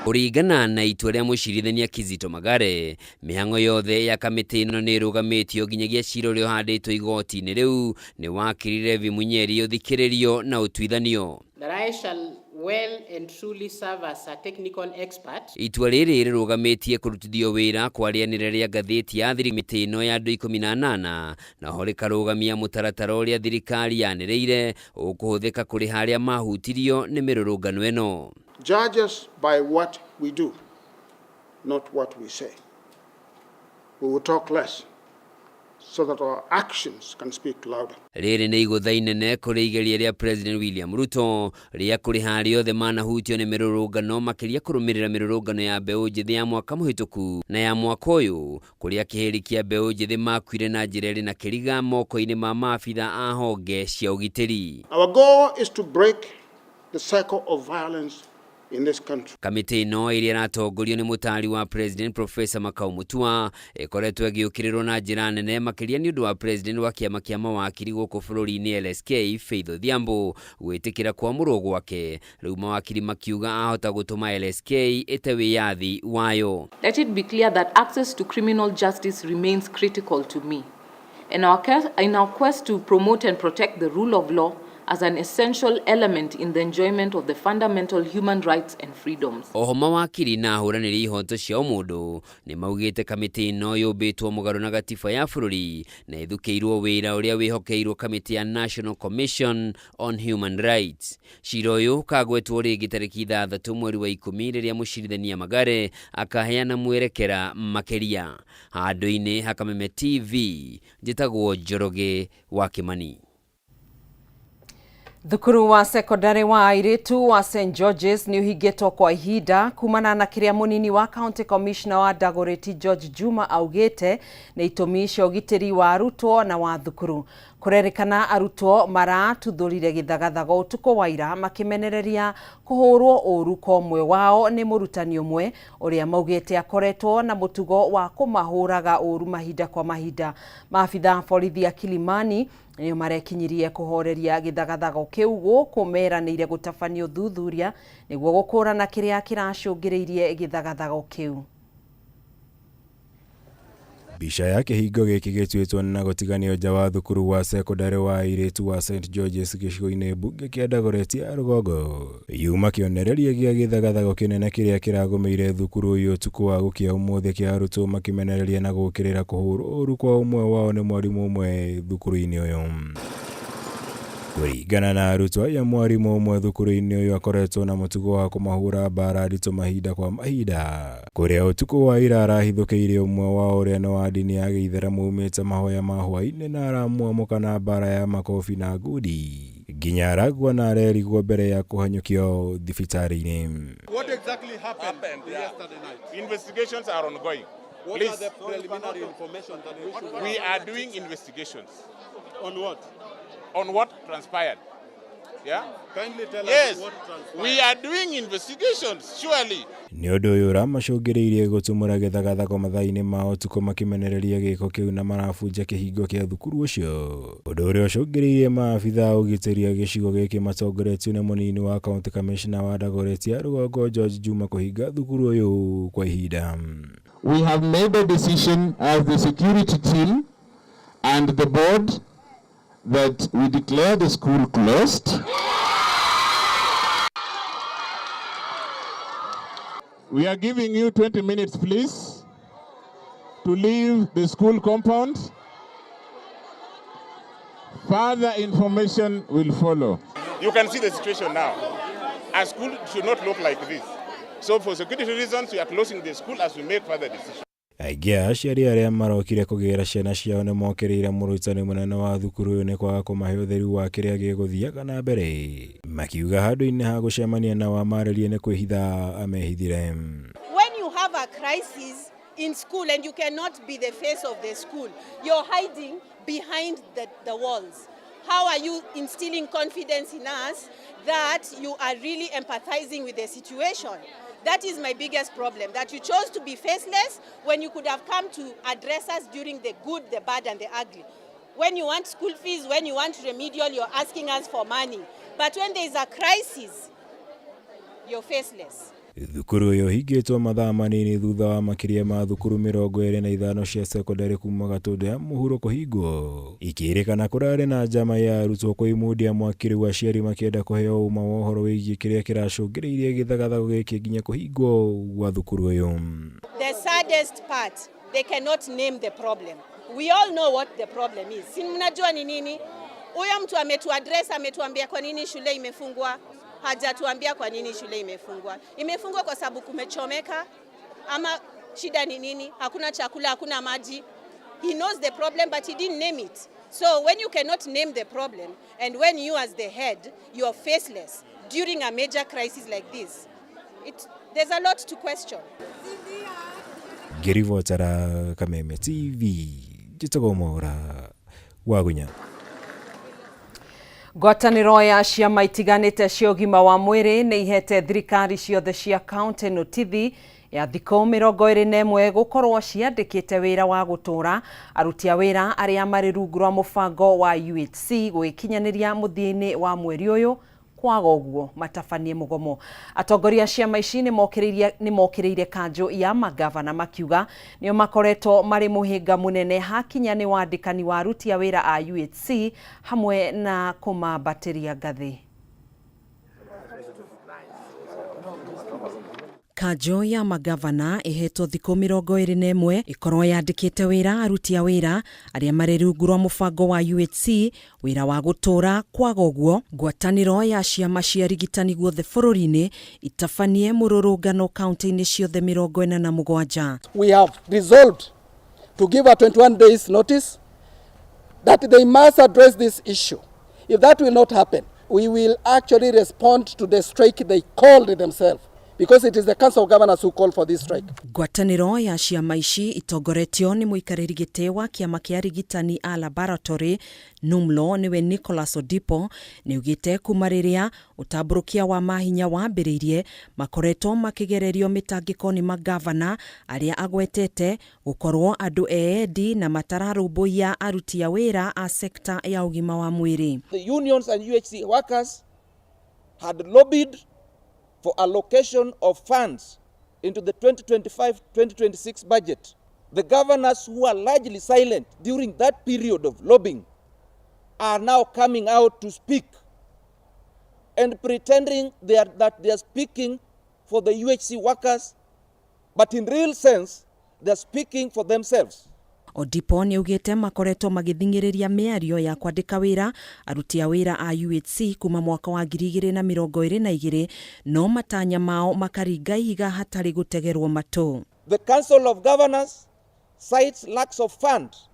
Kũringana na itua rĩa mũcirithania Kizito Magare, mĩhang'o yothe ya kamĩtĩ ĩno nĩ ĩrũgamĩtio nginyagia cira ũrĩa ũhandĩtwo igoti-inĩ rĩu nĩ wakiri Levi Munyeri ũthikĩrĩrio na ũtuithanio. That I shall well and truly serve as a technical expert. Itua rĩrĩ rĩrũgamĩtie kũrutithio wĩra kwa rĩanĩrĩra rĩa ngathĩti ya thirikari mĩtĩ ĩno ya andũ 18 na ho rĩkarũgamia mũtaratara ũrĩa thirikari yanĩrĩire ũkũhũthĩka kũrĩha arĩa mahutirio nĩ mĩrũrũngano ĩno. Judge us by what we do, not what we say. We will talk less so that our actions can speak louder. Rĩrĩ nĩ igũtha inene kũrĩ igeria rĩa President William Ruto rĩa kũrĩha arĩa othe manahutio nĩ mĩrũrũngano makĩria kũrũmĩrĩra mĩrũrũngano ya mbeũ njĩthĩ ya mwaka mũhĩtũku na ya mwaka ũyũ kũrĩa kĩhĩri kĩa mbeũ njĩthĩ makuire na njĩra ĩrĩ na kĩriga moko-inĩ ma maabitha a honge cia ũgitĩri. Our goal is to break the cycle of violence in this country. Kamĩtĩ ĩno ĩrĩa ĩratongorio nĩ mũtaari wa President Professor Makau Mutua ĩkoretwo ĩgĩũkĩrĩrwo na njĩra nene makĩria nĩ ũndũ wa President wa kĩama kĩa mawakiri gũkũ bũrũri-inĩ LSK Faith Odhiambo gwĩtĩkĩra kwamũrwo gwake. Rĩu mawakiri makiuga ahota gũtũma LSK ĩte wĩyathi wayo. Let it be clear that access to criminal justice remains critical to me. In our quest to promote and protect the rule of law as an essential element in the enjoyment of the fundamental human rights and freedoms. Oho mawakiri na ahũranĩri ihoto cia ũmũndũ nĩ maugĩte kamĩtĩ ĩno yũmbĩtwo mũgarũ na gatiba ya bũrũri na ĩthukĩirwo wĩra ũrĩa wĩhokeirwo kamĩtĩ ya National Commission on Human Rights. Cira ũyũ ũkagwetwo rĩngĩ tarĩki 6 mweri wa 10 rĩrĩa mũcirithania Magare akaheana mwerekera makĩria. Handũ-inĩ ha Kameme TV njĩtagwo Njoroge wa Kimani. Thukuru wa sekondari wa airĩtu wa St George's nĩ ũhingĩtwo kwa ihinda kumana na kĩrĩa mũnini wa County Commissioner wa Dagoretti George Juma augĩte nĩ itũmi cia ũgitĩri wa arutwo na wa thukuru. Kũrerĩkana arutwo maratuthũrire gĩthagathago ũtukũ wa ira makĩmenereria kũhũrwo ũru kwa ũmwe wao nĩ mũrutani ũmwe ũrĩa maugĩte akoretwo na mũtugo wa kũmahũraga ũru mahinda kwa mahinda. Maabitha a borithi a Kilimani nĩo marekinyirie kũhoreria gĩthagathago kĩu gũkũ meranĩire gũtabania ũthuthuria nĩguo gũkũrana kĩrĩa kĩracũngĩrĩirie gĩthagathago kĩu. Mbica ya kĩhingo gĩkĩ gĩtuĩtwo na gũtiganio nja wa thukuru wa sekondari wa airĩtu wa St George's gĩcigo-inĩ mbunge kĩa Dagoretti ya rũgongo yuma kĩonereria gĩa gĩthagathago kĩnene kĩrĩa kĩragũmĩire thukuru ũyũ ũtukũ wa gũkĩa ũmũthĩ kĩa arutwo makĩmenereria na gũũkĩrĩra kũhũrwo ũru kwa ũmwe wao nĩ mwarimũ ũmwe thukuru-inĩ ũyũ. Kũringana na arutwo aya, mwarimũ ũmwe thukuru-inĩ ũyũ akoretwo na mũtugo wa kũmahũra mbara nditũ mahinda kwa mahinda, kũrĩa ũtukũ wa ira arahithũkĩire ũmwe wao ũrĩa nĩ wa ndini ya gĩithĩramu umĩte mahoya ma hwaĩ-inĩ na aramwamũka na mbara ya makobi na ngundi nginya aragua na arerigwo mbere ya kũhanyũkio thibitarĩ-inĩ. What exactly happened yesterday night? Investigations are ongoing. What Please. are the preliminary information that we should We are doing investigations. On what? On what transpired. Yeah? Kindly tell yes. us what transpired. We are doing investigations, surely. Nĩ ũndũ ũyũ ũramacũngĩrĩirie gũtumũra gĩthagathago mathaa-inĩ ma ũtukũ makĩmenereria gĩko kĩu na marabunja kĩhingo kĩa thukuru ũcio, ũndũ ũrĩa ũcũngĩrĩirie maabitha a ũgitĩri a gĩcigo gĩkĩ matongoretio nĩ mũnini wa County Commissioner wa Dagoretti ya rũgongo George Juma kũhinga thukuru ũyũ kwa ihinda. We have made a decision as the security team and the board that we declare the school closed. We are giving you 20 minutes, please, to leave the school compound. Further information will follow. You can see the situation now. A school should not look like this. So for security reasons, we are closing the school as we make further decisions. Aingĩ a aciari arĩa marokire kũgĩra ciana ciao nĩ mokĩrĩire mũrutani mũnene wa thukuru ũyũ nĩ kwaga kũmahe ũtheri wa kĩrĩa gĩgũthiaga na mbere, makiuga handũ-inĩ ha gũcemania nao amarĩrie nĩ kwĩhitha amehithire. When you have a crisis in school and you cannot be the face of the school, you're hiding behind the walls. How are you instilling confidence in us that you are really empathizing with the situation? That is my biggest problem, that you chose to be faceless when you could have come to address us during the good, the bad, and the ugly. When you want school fees, when you want remedial, you're asking us for money. But when there is a crisis, you're faceless. Thukuru ĩyo ĩhingĩtwo mathaa manini thutha wa makĩria ma thukuru 25 cia cekondarĩ kuma Gatũndũ ya mũhuro kũhingwo, ikĩrĩkana kũrarĩ na njama ya arutwo kwĩmundia mwaki rĩu aciari makĩenda kũheo ũma wa ũhoro wĩgiĩ kĩrĩa kĩracũngĩrĩirie gĩthagathago gĩkĩ nginya kũhingwo gwa thukuru ũyũ. The saddest part, they cannot name the problem. We all know what the problem is. Si mnajua ni nini? Huyo mtu ametuaddress, ametuambia kwa nini shule imefungwa. Hajatuambia kwa nini shule imefungwa. Imefungwa kwa sababu kumechomeka, ama shida ni nini? Hakuna chakula, hakuna maji. He knows the problem, but he didn't name it. So when you cannot name the problem, and when you as the head, you are faceless during a major crisis like this, there's a lot to question. Ngĩribotera Kameme TV, njĩtagwo Mwaura Wagunya. Ngwatanĩro ya ciama itiganĩte cia ũgima wa mwĩrĩ nĩ ihete thirikari ciothe cia kaunti notithi ya thikũ 21 gũkorwo ciandĩkĩte wĩra wa gũtũra aruti a wĩra arĩa marĩ rungu rwa mũbango wa UHC gũgĩkinyanĩria mũthia-inĩ wa mweri ũyũ, kwaga ũguo matabanie mũgomo. Atongoria a ciama ici nĩ mokĩrĩire kanjũ ya magavana makiuga nĩo makoretwo marĩ mũhĩnga mũnene hakinya nĩ wandĩkani wa aruti a wĩra a UHC hamwe na kũmambatĩria ngathĩ. Kanjũ ya magavana ĩhetwo thikũ 21 ĩkorwo yandĩkĩte wĩra aruti a wĩra arĩa marĩ rungu rwa mũbango wa UHC wĩra wa gũtũra, kwaga ũguo ngwatanĩro ya ciama cia arigitani guothe bũrũri-inĩ itabanie mũrũrũngano kaunti-inĩ ciothe 47. We have resolved to give a 21 days notice that they must address this issue. If that will not happen, we will actually respond to the strike they called themselves, because it is the Council of Governors who called for this strike. Ngwatanĩro ya ciama ici itongoretio nĩ mũikarĩri gĩtĩ wa kĩama kĩa arigitani a laboratory NUMLO nĩwe Nicholas Odipo nĩaugĩte kuma rĩrĩa ũtambũrũkia wa mahinya wambĩrĩirie makoretwo makĩgererio mĩtangĩko nĩ magavana arĩa agwetete gũkorwo andũ eendi na matararũmbũiya aruti a wĩra a sekta ya ũgima wa mwĩrĩ. The unions and UHC workers had lobbied for allocation of funds into the 2025-2026 budget. The governors who are largely silent during that period of lobbying are now coming out to speak and pretending that they are speaking for the UHC workers, but in real sense, they are speaking for themselves. Odipo nĩaugĩte makoretwo magĩthing'ĩrĩria mĩario ya kwandĩka wĩra aruti a wĩra a UHC kuma mwaka wa 2022 no matanya mao makaringa ihiga hatarĩ gũtegerwo matũ. The Council of Governors cites lacks of funds,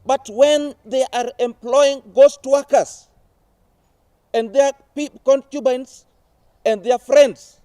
but when they are employing ghost workers and their concubines and their friends,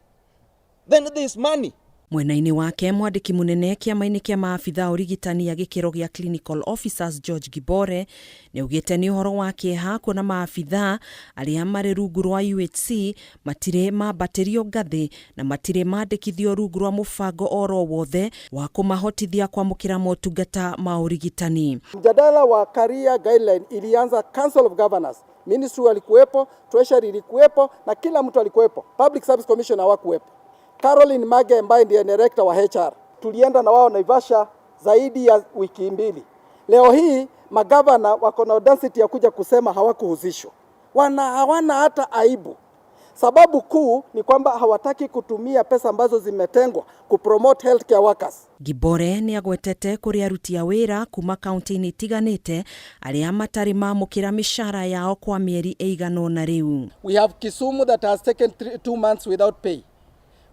then there is money. Mwena-inĩ wake mwandĩki mũnene kĩama-inĩ kĩa maabitha ũrigitani ya gĩkĩro gĩa clinical officers George Gibore nĩaugĩte nĩ ũhoro wa kĩeha kuona maabitha arĩa marĩ rungu rwa UHC matirĩ mambatĩrio ngathĩ na matirĩ mandĩkithio rungu rwa mũbango oro wothe wa kũmahotithia kwamũkĩra motungata ma ũrigitani. Mjadala wa career guideline ilianza Council of Governors, ministry walikuwepo, treasury ilikuwepo na kila mtu alikuwepo, Public Service Commission hawakuwepo. Caroline Mage ambaye ndiye director wa HR, tulienda na wao Naivasha zaidi ya wiki mbili. Leo hii magavana wako na audacity ya kuja kusema hawakuhusishwa. Hawana hata aibu. Sababu kuu ni kwamba hawataki kutumia pesa ambazo zimetengwa kupromote healthcare workers. Ngibore nĩ agwetete kũrĩ aruti a wĩra kuma kaunti-inĩ itiganĩte arĩa matarĩ mamũkĩra mĩcara yao kwa mĩeri ĩigana ũna rĩu. We have Kisumu that has taken 2 months without pay.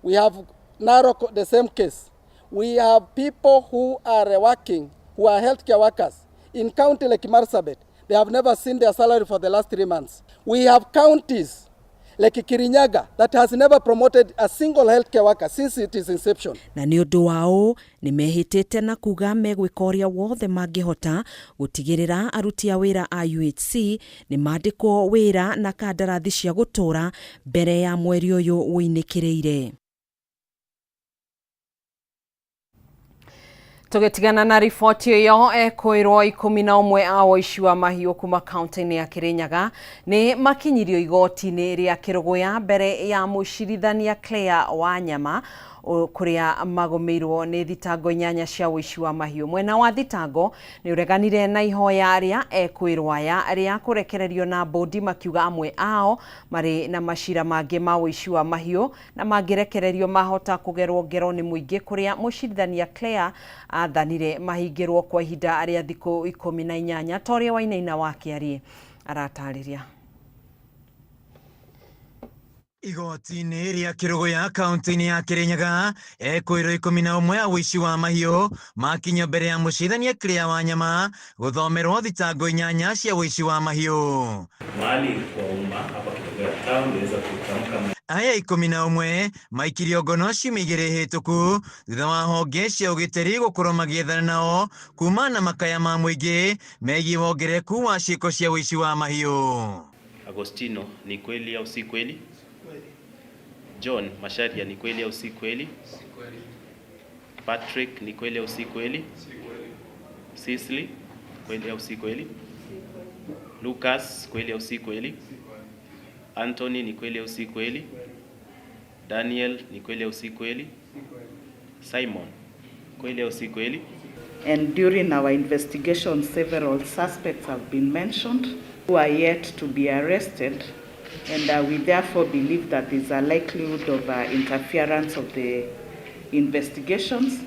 We have Narok, the same case. We have people who are working, who are healthcare workers in county like Marsabit. They have never seen their salary for the last 3 months. We have counties like Kirinyaga that has never promoted a single healthcare worker since its inception. Na nĩ ũndũ wa ũũ nĩ mehĩtĩte na kuga megwĩka ũrĩa wothe mangĩhota gũtigĩrĩra aruti a wĩra a UHC nĩ mandĩkwo wĩra na kandarathi cia gũtũũra mbere ya mweri ũyũ ũinĩkĩrĩire. Tũgĩtigana na riboti ĩyo, ekwĩrwo 11 a ũici wa mahiũ kuma kaunti-inĩ ya Kirinyaga nĩ makinyirio igoti-inĩ rĩa Kĩrũgũya mbere ya mũcirithania Claire Wanyama, kũrĩa magũmĩirwo nĩ thitango inyanya cia ũici wa mahiũ. Mwena wa thitango nĩ ũreganire na ihoya rĩa ekwĩrwo aya rĩa kũrekererio na mbũndi, makiuga amwe ao marĩ na macira mangĩ ma ũici wa mahiũ na mangĩrekererio mahota kũgerwo ngero nĩ mũingĩ, kũrĩa mũcirithania Claire athanire mahingĩrwo kwa ihinda rĩa thikũ 18, ta ũrĩa Wainaina wa Kĩarie aratarĩria. Igoti-inĩ rĩa Kĩrũgũya kaunti-inĩ ya Kĩrĩnyaga, ekwĩrwo 11 a ũici wa mahiũ makinyio mbere ya mũcirithania Claire Wanyama gũthomerwo thitango inyanya cia ũici wa mahiũ. Mahali kwa umma hapa Kerugoya town iliweza kutamka Aya 11 maikirio ngono ciumia 2 hĩtũku thutha wa honge cia ũgitĩri gũkorwo magĩethana nao kumana na makaya ma mũingĩ megiĩ wongerereku wa ciĩko cia ũici wa mahiũ. Agostino, ni kweli au si kweli? John Macharia, ni kweli au si kweli? Patrick, ni kweli au si kweli? Sisli, kweli au si kweli? Lucas, kweli au si kweli? Anthony, ni kweli au si kweli? Daniel, ni kweli au si kweli? Simon, kweli au si kweli? And during our investigation, several suspects have been mentioned who are yet to be arrested. And we therefore believe that there's a likelihood of interference of the investigations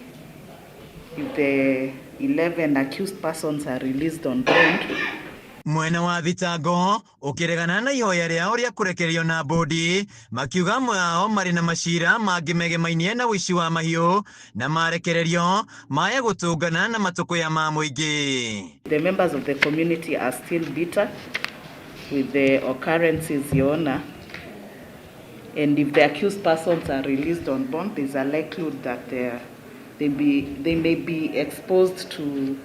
if the 11 accused persons are released on bond. Mwena wa thitango ũkĩregana na ihoya rĩao rĩa kũrekererio na mbũndi, makiuga amwe ao marĩ na macira mangĩ megemainie na ũici wa mahiũ na marekererio maya gũtũngana na matũkũya ma mũingĩ. The members of the community are still bitter with the occurrences, Your Honor. And if the accused persons are released on bond, there's a likelihood that they may be exposed to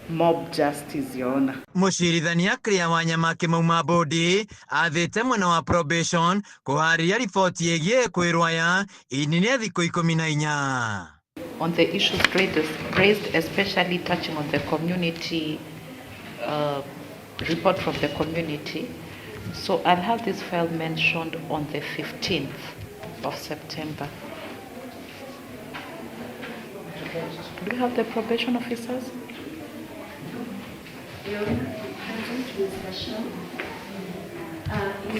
mob justice, Your Honor. Mũcirithania Claire Wanyama akĩmauma mbũndi athĩte mwena wa probation kũharĩria riboti ĩgiĩ kwĩrwo aya inine thikũ 14. On the issues raised, especially touching on the community report from the community. So I'll have this file mentioned on the 15th of September. Do you have the probation officers? Your Honor, I'm in session.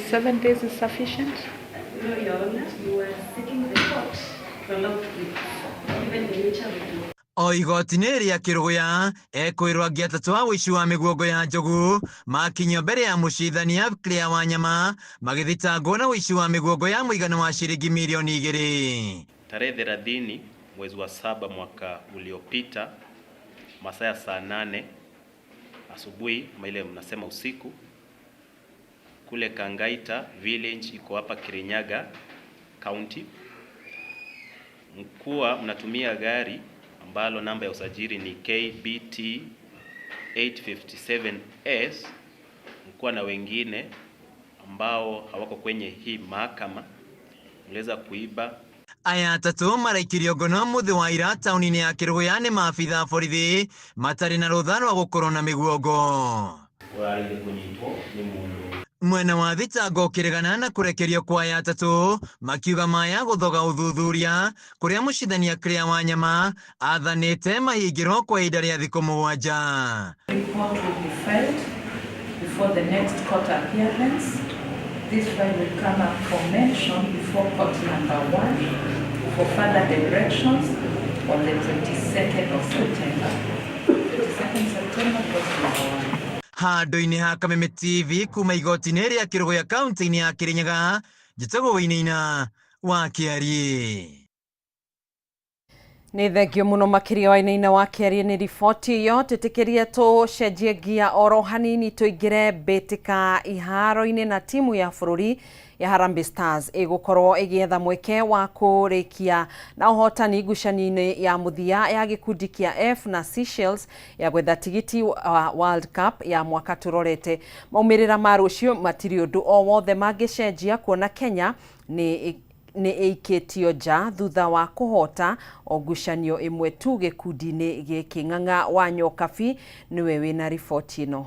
7 days is sufficient? No, Your Honor, you are seeking the court for allow 2 weeks, given the nature of the O igoti-inĩ rĩa Kĩrũgũya, ekwĩrwo angĩ atatũ a ũici wa mĩguongo ya njogu makinyio mbere ya mũcirithania Claire Wanyama magĩthitangwo na ũici wa mĩguongo ya mũigana wa ciringi mirioni 2. Tarehe 30 mwezi wa saba mwaka uliopita, masaa ya saa 8 asubuhi ama ile mnasema usiku, kule Kangaita village iko hapa Kirinyaga County, mkuwa mnatumia gari ambalo namba ya usajili ni KBT 857S, mkuwa na wengine ambao hawako kwenye hii mahakama, mliweza kuiba Aya atatũ maraikirio ngono mũthĩ wa ira taũni-inĩ ya Kĩrũgũya nĩ maabitha a borithi matarĩ na rũtha rwa gũkorwo na mĩguongo. Ũrarĩire kũnyitwo nĩ mũndũ. Mwena wa thitango ũkĩregana na kũrekerio kwa aya atatũ, makiuga maya gũthoga ũthuthuria kũrĩa mũcirithania Claire Wanyama athanĩte mahingĩrwo kwa ihinda rĩa thikũ 7. Report will be filed before the next court appearance. This file will come up for mention before court number 1 for further directions on the 22nd of September. 22nd September, court number 1. Handũ-inĩ ha Kameme TV kuma igoti-inĩ rĩa Kĩrũgũya kaunti-inĩ ya Kĩrĩnyaga, njĩtagwo Wainaina wa Kĩariĩ. Nĩ thengio mũno makĩria Wainaina wa Kĩariĩ nĩ riboti ĩyo. Twĩtĩkĩrie tũcenjie ngia oro hanini tũingĩre mbĩtĩka iharo-inĩ na timu ya bũrũri ya Harambee Stars ĩgũkorwo ĩgĩetha mweke wa kũrĩkia na ũhotani ngucanio-inĩ ya mũthia ya gĩkundi kĩa F na Seychelles ya gwetha tigiti wa World Cup ya mwaka tũrorete. Maumĩrĩra ma rũciũ matirĩ ũndũ o wothe mangĩcenjia kuona Kenya nĩ ĩikĩtio nja thutha wa kũhota o ngucanio ĩmwe tu gĩkundi-inĩ gĩkĩ. Ng'ang'a wa Nyokabi nĩwe wĩna riboti ĩno.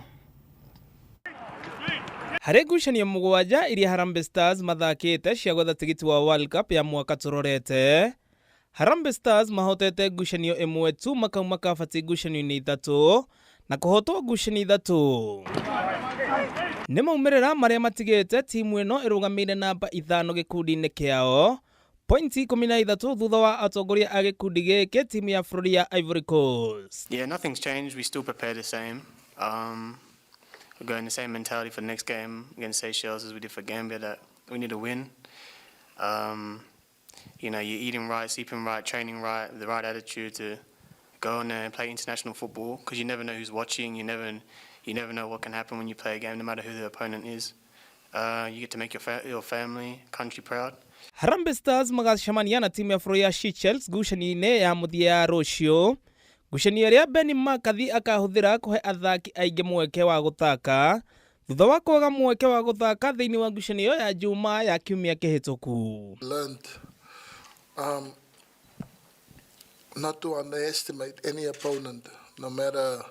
Harĩ ngucanio 7 iria Harambee Stars mathakĩte cia gwetha tigiti wa World Cup ya mwaka tũrorete, Harambee Stars mahotete ngucanio ĩmwe tu makauma kabati ngucanio-inĩ 3 na kũhotwo ngucanio 3. Nĩ maumĩrĩra marĩa matigĩte timu ĩno ĩrũgamĩire namba 5 gĩkundi-inĩ kĩao, pointi 13 thutha wa atongoria a gĩkundi gĩkĩ timu ya bũrũri ya Ivory Coast. Yeah, nothing's changed. We still prepare the same. We're going the same mentality for the next game against Seychelles as we did for Gambia, that we need to win. You know, you're eating right, sleeping right, training right, the right attitude to go on there and play international football, because you never know who's watching. You never know what can happen when you play a game, no matter who the opponent is. You get to make your family, country proud. Harambee Stars magacemania na timu ya bũrũri ya Seychelles ngucanio-inĩ ya mũthia ya rũciũ. Ngucanio ĩrĩa Benni McCarthy akahũthĩra kũhe athaki aingĩ mweke wa gũthaka thutha wa kwaga mweke wa gũthaka thĩinĩ wa ngucanio ya Juma ya kiumia kĩhĩtũku. Learned not to underestimate any opponent, no matter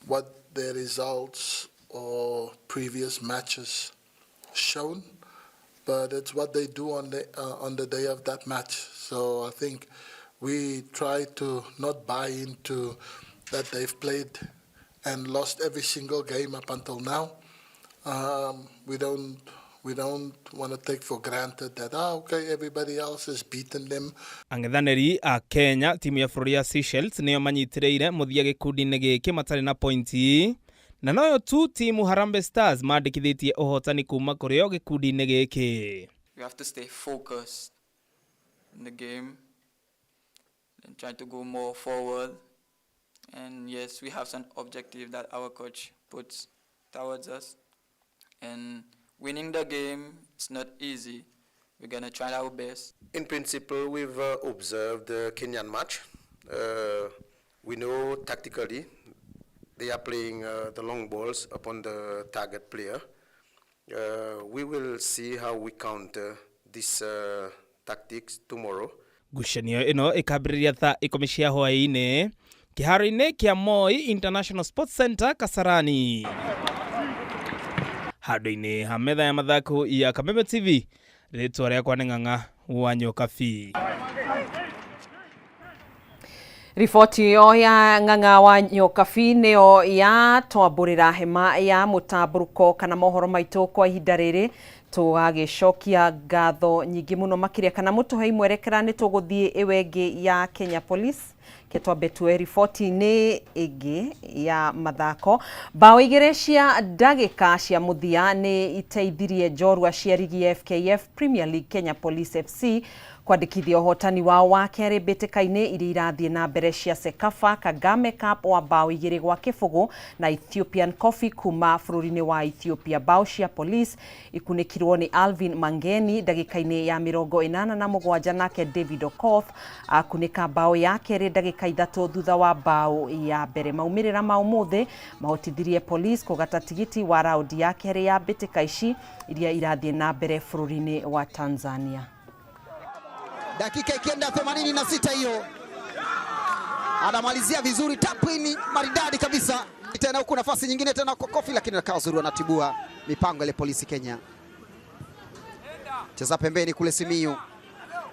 what their results or previous matches shown, but it's what they do on the day of that match. So I think we try to not buy into that they've played and lost every single game up until now. We don't want to take for granted that, okay, everybody else has beaten them. Ang'ethanĩri a Kenya timu ya bũrũri ya Seychelles nĩo manyitĩrĩire mũthia gĩkundi-inĩ gĩkĩ matarĩ na pointi, na noyo tu timu Harambee Stars mandĩkithĩtie ũhotani kuma kũrĩ o gĩkundi-inĩ gĩkĩ. We have to stay focused in the game and try to go more forward. And yes, we have some objective that our coach puts towards us. And winning the game, it's not easy. We're gonna try our best. In principle, we've observed the Kenyan match. We know tactically they are playing the long balls upon the target player. We will see how we counter this tactics tomorrow. Ngucanio ĩno ĩkambĩrĩria thaa 10 cia hwaĩ-inĩ kĩharo-inĩ kĩa Moi International Sports Center Kasarani. Handũ-inĩ ha metha ya mathako ya Kameme TV, rĩtwa rĩakwa nĩ Ng'ang'a wa Nyokabi. Riboti ĩyo ya Ng'ang'a wa Nyokabi nĩyo yatwambũrĩra hema ya mũtambũrũko kana mohoro maitũ kwa ihinda rĩrĩ. Tũgagĩcokia ngatho nyingĩ mũno makĩria kana mũtũhe mwerekera nĩ tũgũthiĩ ĩwe ĩngĩ ya Kenya Police. Ketwambe tuoe riboti-inĩ ĩngĩ ya mathako. Bao 2 cia ndagĩka cia mũthia nĩ iteithirie njorua cia rigi ya FKF Premier League Kenya Police FC kwandĩkithia ũhotani wao wa kerĩ mbĩtĩka-inĩ iria irathiĩ na mbere cia CECAFA Kagame Cup wa bao 2-0 na Ethiopian Coffee kuma bũrũri-inĩ wa Ethiopia. Bao cia Police ikunĩkirwo nĩ Alvin Mangeni ndagĩka-inĩ ya 87 nake David Okoth akunĩka bao ya kerĩ ndagĩka 3 thutha wa bao ya mbere. Maumĩrĩra ma ũmũthĩ mahotithirie Police kũgata tigiti wa raundi ya kerĩ ya mbĩtĩka ici iria irathiĩ na mbere bũrũri-inĩ wa Tanzania. Dakika ikienda 86 hiyo, anamalizia vizuri tapini maridadi kabisa. Tena huku nafasi nyingine tena kwa Kofi, lakini akawa uzuri, wanatibua mipango ile Polisi Kenya. Cheza pembeni kule Simiyu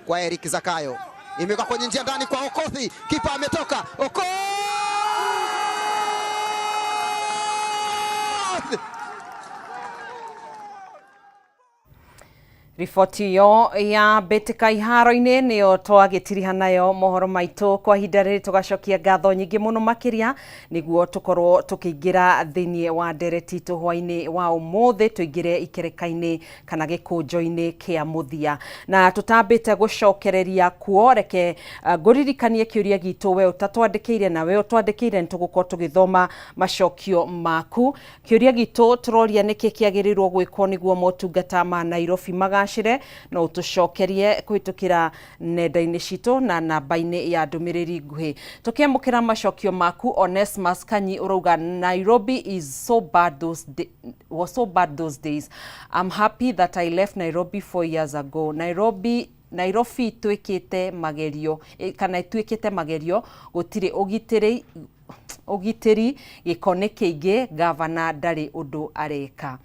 kwa Eric Zakayo, imeweka kwenye njia ndani kwa Okothi, kipa ametoka Okoth. Riboti ĩyo ya mbĩtĩka iharo-inĩ nĩyo twagĩtiriha nayo mohoro maitũ kwa ihinda rĩrĩ. Tũgacokia ngatho nyingĩ mũno makĩria nĩguo tũkorwo tũkĩingĩra thĩinĩ wa ndereti itũ hwaĩ-inĩ wa ũmũthĩ, tũingĩre ikereka-inĩ kana gĩkũnjo-inĩ kĩa mũthia. Na tũtambĩte gũcokereria kuo, reke ngũririkanie kĩũria gitũ we ũtatwandĩkĩire, na we ũtwandĩkĩire nĩ tũgũkorwo tũgĩthoma macokio maku. Kĩũria gitũ tũroria nĩkĩ kĩagĩrĩirwo gwĩkwo nĩguo motungata ma Nairobi magacĩre. No ũtũcokerie kũhĩtũkĩra nenda-inĩ citũ na namba-inĩ ya ndũmĩrĩri nguhĩ. Tũkĩamũkĩra macokio maku, Onesmus Kanyi ũrauga Nairobi is so bad those was so bad those days. I'm happy that I left Nairobi 4 years ago. Nairobi ituĩkĩte magerio kana ituĩkĩte magerio, gũtirĩ ũgitĩri, gĩko nĩ kĩingĩ, gavana ndarĩ ũndũ areka.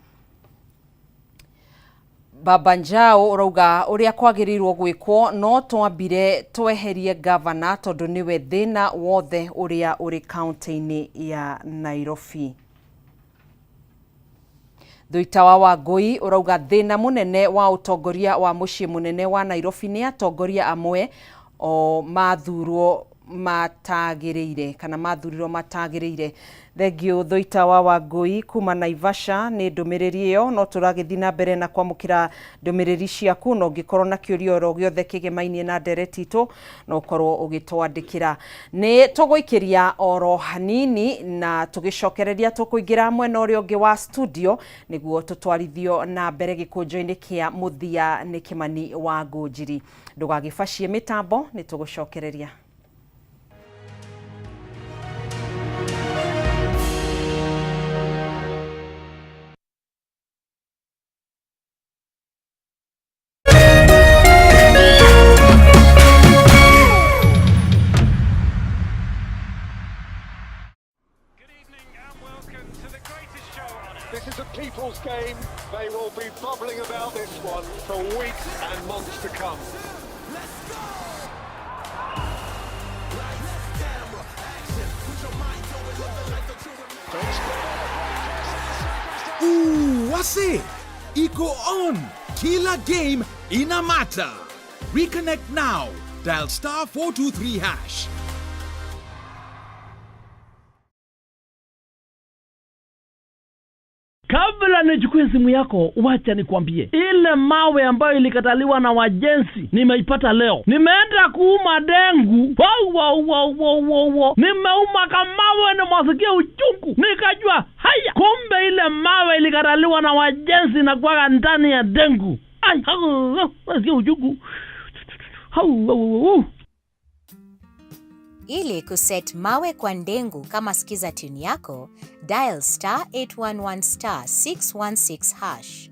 Baba Njau ũrauga ũrĩa kwagĩrĩirwo gwĩkwo no twambire tweherie gavana tondũ nĩwe thĩna wothe ũrĩa ũrĩ kaunti-inĩ ya Nairobi. Thuita wa Wangũi ũrauga thĩna mũnene wa ũtongoria wa mũciĩ mũnene wa Nairobi nĩ atongoria amwe o mathurwo matagĩrĩire kana mathurirwo matagĩrĩire. Thengio Thuita wa Wangũi kuma Naivasha nĩ ndũmĩrĩri ĩyo. No tũragĩthiĩ na mbere na kwamũkĩra ndũmĩrĩri ciaku, na ũngĩkorwo na kĩũria oro gĩothe kĩgemainie na ndereti itũ no ũkorwo ũgĩtwandĩkĩra. Nĩ tũgũikĩria oro hanini na tũgĩcokereria tũkũingĩra mwena ũrĩa ũngĩ wa studio nĩguo tũtwarithio na mbere gĩkũnjo-inĩ kĩa mũthia nĩ Kĩmani wa Ngũnjiri. Ndũgagĩbacie mĩtambo, nĩ tũgũcokereria. This is a people's game. They will be bubbling about this one for weeks and months to come. Ooh, wase iko on. Kila game ina matter. Reconnect now. Dial star 423 hash. Kabla nichukue simu yako, wacha nikwambie, ile mawe ambayo ilikataliwa na wajenzi nimeipata leo. Nimeenda kuuma dengu, wow, wow, wow, wow, wow, wow. Nimeuma kamawe, nimwasikia uchungu, nikajua haya, kumbe ile mawe ilikataliwa na wajenzi na kuwaga ndani ya dengu. Ai, hau, hau, nasikia uchungu. Hau, hau, hau. Ili kuset mawe kwa ndengu kama skiza tune yako, dial star 811 star 616 hash.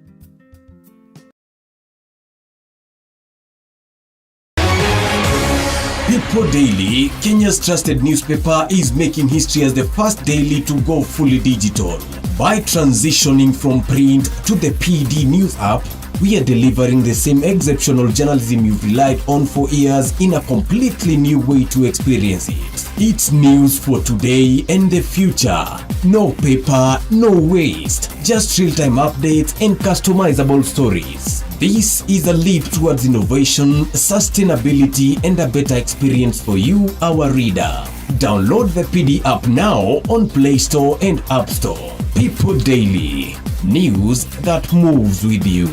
People Daily, Kenya's trusted newspaper, is making history as the first daily to go fully digital. By transitioning from print to the PD News app, we are delivering the same exceptional journalism you've relied on for years in a completely new way to experience it. It's news for today and the future. No paper, no waste. Just real-time updates and customizable stories. This is a leap towards innovation, sustainability, and a better experience for you, our reader. Download the PD app now on Play Store and App Store. People Daily. News that moves with you.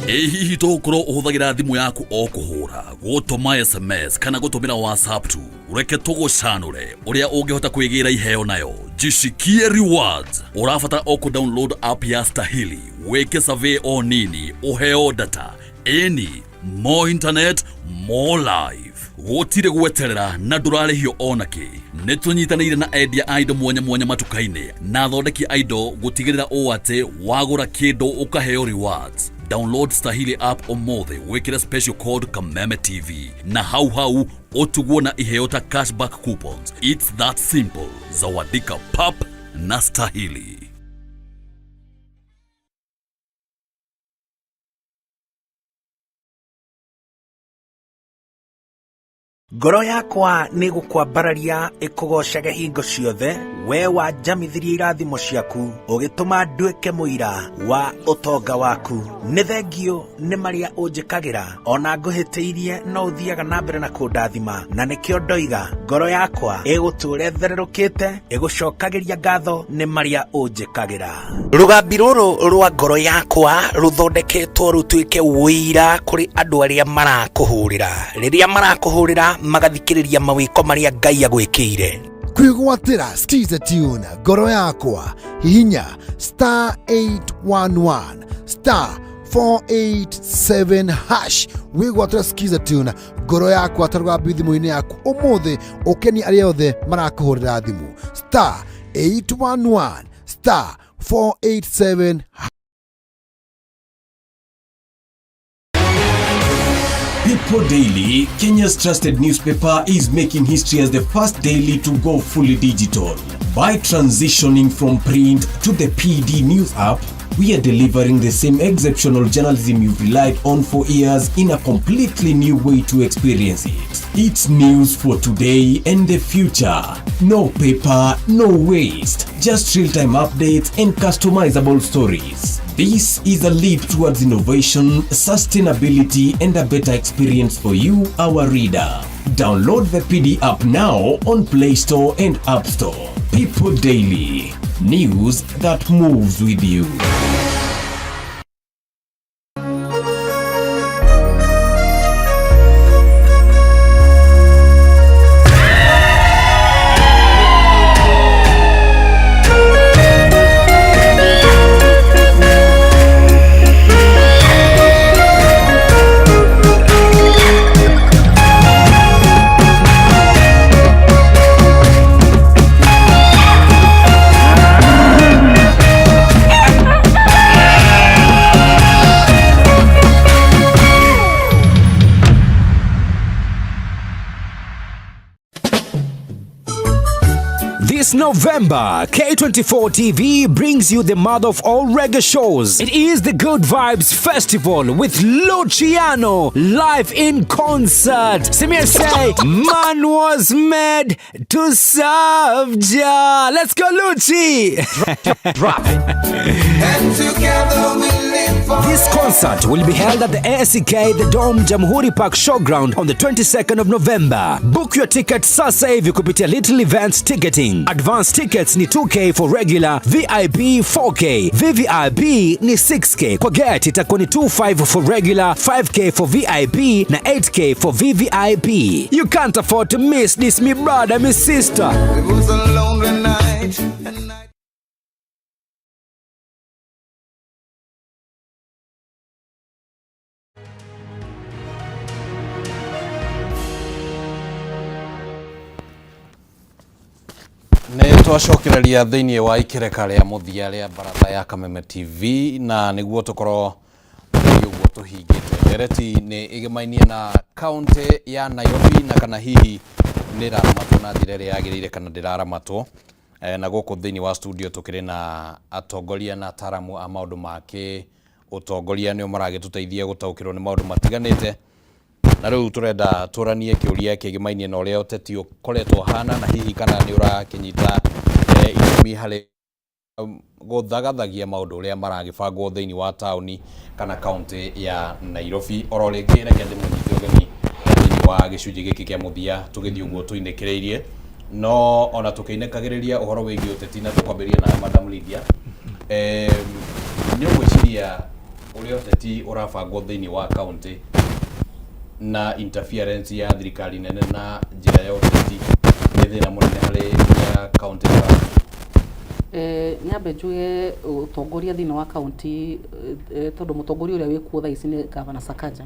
Ĩ hihi tũgũkorwo ũhũthagĩra thimũ yaku o kũhũra, gũtũma SMS kana gũtũmĩra WhatsApp tu? Reke tũgũcanũre ũrĩa ũngĩhota kwĩgĩra iheo nayo. Jishikie rewards. Ũrabatara o kũ download app ya Stahili, wĩke survey o nini, ũheo data. Ĩni, more internet, more life. Gũtirĩ gweterera na ndũrarĩhio ona kĩ. Nĩ tũnyitanĩire na endia a indo mwanya mwanya matuka-inĩ na athondeki a indo gũtigĩrĩra ũũ atĩ wagũra kĩndũ ũkaheo rewards. Download Stahili app ũmũthĩ, wĩkĩre special code Kameme TV na hau hau ũtugwo na iheo ta cashback coupons. It's that simple. Zawadika pap na Stahili. Ngoro yakwa nĩ gũkwambararia ĩkũgocage hingo ciothe. We wanjamithirie irathimo ciaku, ũgĩtũma nduĩke mũira wa ũtonga waku. Nĩ thengiũ nĩ marĩa ũnjĩkagĩra, ona ngũhĩtĩirie no ũthiaga na mbere na kũndathima, na nĩkĩo ndoiga ngoro yakwa ĩgũtũũra ĩthererũkĩte, ĩgũcokagĩria ngatho nĩ marĩa ũnjĩkagĩra. Rũgambi rũrũ rwa ngoro yakwa rũthondeketwo rũtuĩke ũira kũrĩ andũ arĩa marakũhũrĩra, rĩrĩa marakũhũrĩra magathikĩrĩria mawĩko marĩa Ngai agwĩkĩire. Kwĩgwatĩra Skiza Tune ngoro yakwa, hihinya star 811 star 487 hash wĩgwatĩra Skiza Tune ngoro yakwa ta rũgambi thimũ-inĩ yaku ũmũthĩ, ũkenie arĩa othe marakũhũrĩra thimũ, star 811 star 487. People Daily, Kenya's trusted newspaper, is making history as the first daily to go fully digital. By transitioning from print to the PD News app, we are delivering the same exceptional journalism you've relied on for years in a completely new way to experience it. It's news for today and the future. No paper, no waste, just real-time updates and customizable stories. This is a leap towards innovation, sustainability, and a better experience for you, our reader. Download the PD app now on Play Store and App Store. People Daily, news that moves with you. This November, K24 TV brings you the mother of all reggae shows. It is the Good Vibes Festival with Luciano live in concert. Samir say, man was made to serve Jah. Let's go, Lucci. Drop it. And together we live for This concert will be held at the ASK The Dome Jamhuri Park Showground on the 22nd of November. Book your ticket sasa hivi kupitia Little Events Ticketing. Advance tickets ni 2K for regular, VIP 4K, VVIP ni 6K. Kwa gate itakuwa ni 25 for regular, 5K for VIP na 8K for VVIP. You can't afford to miss this, me brother, me sister. It was a lonely night. And I Nä twacokereria thä wa ikereka rĩa mũthia rĩa baratha ya Kameme TV, na nĩguo tũkorwo tũgĩthiĩ ũguo tũhingĩte ndereti nĩ ĩgemainie na kaunti ya Nairobi, na kana hihi nĩ ĩraramatwo na njĩra ĩrĩa yagĩrĩire kana ndĩraramatwo. Na gũkũ thĩinĩ wa studio tũkĩrĩ na atongoria na ataramu a maũndũ ma kĩ ũtongoria, nĩo maragĩtũteithia gũtaũkĩrwo nĩ maũndũ matiganĩte. Na rĩu tũrenda tũranie kĩũria kĩgĩmainie na ũrĩa ũteti ũkoretwo hana, na hihi kana nĩ ũrakĩnyita itemi harĩ gũthagathagia maũndũ ũrĩa maragĩbangwo thĩinĩ wa taũni kana kaunti ya Nairobi. Oro rĩngĩ reke ndĩmũnyite ũgeni thĩinĩ wa gĩcunjĩ gĩkĩ kĩa mũthia tũgĩthiĩ ũguo tũinĩkĩrĩirie, no ona tũkĩinĩkagĩrĩria ũhoro wĩgiĩ ũteti, na tũkwambĩrĩria na Madam Lydia. Nĩ ũgwĩciria ũrĩa ũteti ũrabangwo thĩinĩ wa kaunti na interference ya thirikari nene na njĩra ya ũteti nĩ thĩna mũnene harĩ ũrĩa kaunti ĩra? Nyambe njuge ũtongoria thĩinĩ wa kaunti, tondũ mũtongoria ũrĩa wĩkuo thaa ici nĩ Gavana Sakaja,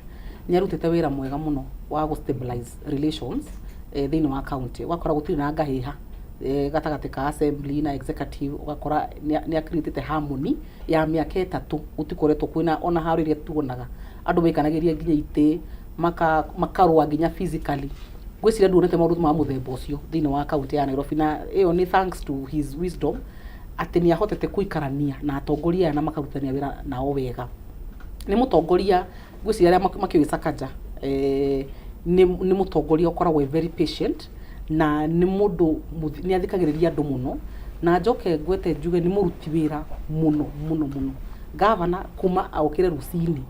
nĩ arutĩte wĩra mwega mũno wa gũ stabilize relations thĩinĩ wa kaunti. Ũgakora gũtirĩ na ngahĩha gatagatĩ ka assembly na executive, ũgakora nĩ akreatĩte harmony ya mĩaka 3, gũtikoretwo kwĩna ona haro iria tuonaga andũ maikanagĩria nginya itĩ, makarũa nginya physically. Ngwĩciria nduonete maũndũ ma mũthemba ũcio thĩinĩ wa kaunti ya Nairobi, na ĩyo nĩ thanks to his wisdom atĩ nĩ ahotete gũikarania na atongoria aya na makarutania wĩra nao wega. Nĩ mũtongoria, ngwĩciria arĩa makĩũĩ Sakaja, nĩ mũtongoria ũkoragwo very patient, na nĩ mũndũ nĩ athikagĩrĩria andũ mũno, Na njoke ngwete njuge nĩ mũruti wĩra mũno mũno mũno. Gavana kuma okĩre rũcinĩ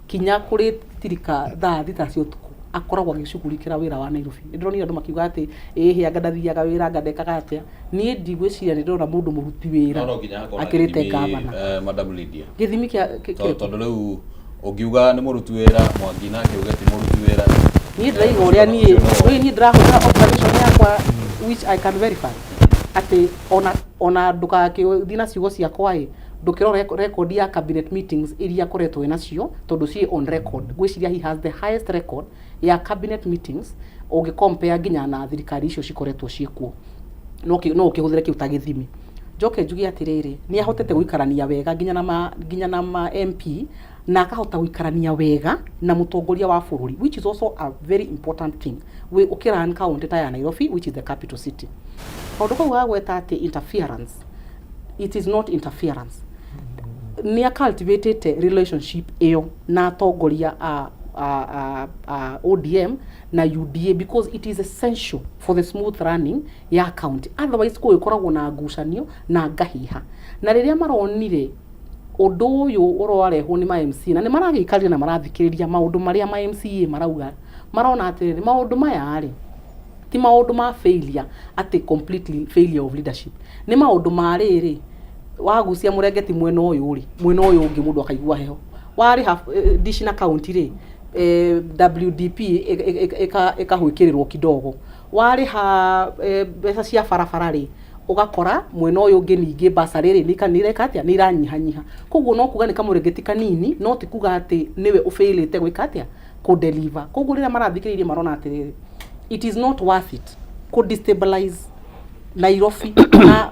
kinya kũrĩ tirika thaa 6 cia ũtukũ akoragwo agĩcugurikĩra wĩra wa Nairobi. Nĩ ndĩronire andũ makiuga atĩ ĩhĩ anga ndathiaga wĩra anga ndekaga atĩa. Niĩ ndigwĩciria nĩ ndĩrona mũndũ mũruti wĩra No nginya hakorwo na akĩrĩte gĩthimi, gavana. Madam Lydia. Gĩthimi kĩa kĩrĩkũ? Tondũ rĩu ũngiuga nĩ mũruti wĩra Mwangi nake uge ti mũruti wĩra. Niĩ ndĩraiga ũrĩa niĩ niĩ ndĩrahũthĩra observation yakwa which I can verify atĩ ona ndũgakĩthiĩ na ciugo ciakwa ĩ ndũkĩrora record ya cabinet meetings iria akoretwo nacio tondũ ciĩ on record. Ngwĩciria he has the highest record ya cabinet meetings ũngĩ compare nginya na thirikari icio cikoretwo ciĩkuo. No ũkĩhũthĩre kĩu ta gĩthimi. Njoke njuge atĩrĩrĩ, nĩ ahotete gũikarania wega nginya na ma MP na akahota gũikarania wega na mũtongoria wa bũrũri, which is also a very important thing wĩ ũkĩrun county ta ya Nairobi, which is the capital city. Kaũndũ kau gagweta atĩ interference, it is not interference. Nĩ a cultivatĩte relationship ĩyo na atongoria a ODM na UDA because it is essential for the smooth running ya county. Otherwise kũgĩkoragwo na ngucanio na ngahiha. Na rĩrĩa maronire ũndũ ũyũ ũrarehwo nĩ ma MCA na nĩ maragĩikarire na marathikĩrĩria maũndũ marĩa ma MCA marauga, marona atĩrĩrĩ maũndũ maya rĩ ti maũndũ ma failure, atĩ completely failure of leadership, nĩ maũndũ ma rĩrĩ wagucia mũrengeti mwena ũyũ rĩ, mwena ũyũ ũngĩ mũndũ akaigua heho. Warĩha dish na county rĩ, WDP ĩkahwĩkĩrĩrwo kidogo. Warĩha mbeca cia barabara rĩ, ũgakora mwena ũyũ ũngĩ ningĩ bursary rĩ nĩ ireka atĩa, nĩ iranyihanyiha. Koguo no kuga nĩ kamũrengeti kanini, no ti kuga atĩ nĩwe ũbĩrĩte gwĩka atĩa, kũ deliver. Koguo rĩrĩa marathikĩrĩirie marona atĩrĩrĩ, it is not worth it kũ destabilize Nairobi na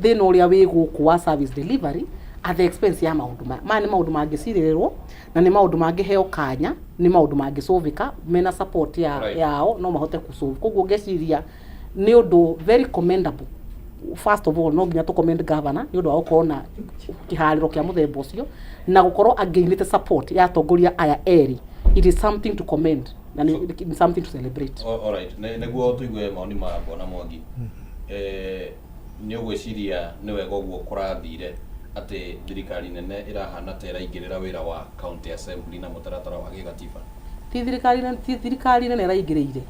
thĩna ũrĩa wĩ gũkũ wa service delivery at the expense ya maũndũ maya. Maya nĩ maũndũ mangĩcirĩrĩrwo na nĩ maũndũ mangĩheo kanya, nĩ maũndũ mangĩcũvĩka mena support ya yao no mahote kũsolve. Koguo ngeciria nĩ ũndũ very commendable. First of all, no nginya tũ commend governor nĩ ũndũ wa gũkorwo na kĩharĩro kĩa mũthemba ũcio na gũkorwo angĩinĩte support ya atongoria aya erĩ. It is something to commend na nĩ something to celebrate. Alright, nĩguo tũigue maoni ma Bwana Mwangi. Nĩ ũgwĩciria nĩ wega ũguo kũrathire atĩ thirikari nene ĩrahana ta ĩraingĩrĩra wĩra wa county assembly na mũtaratara wa gĩgatiba? Ti thirikari nene ĩraingĩrĩire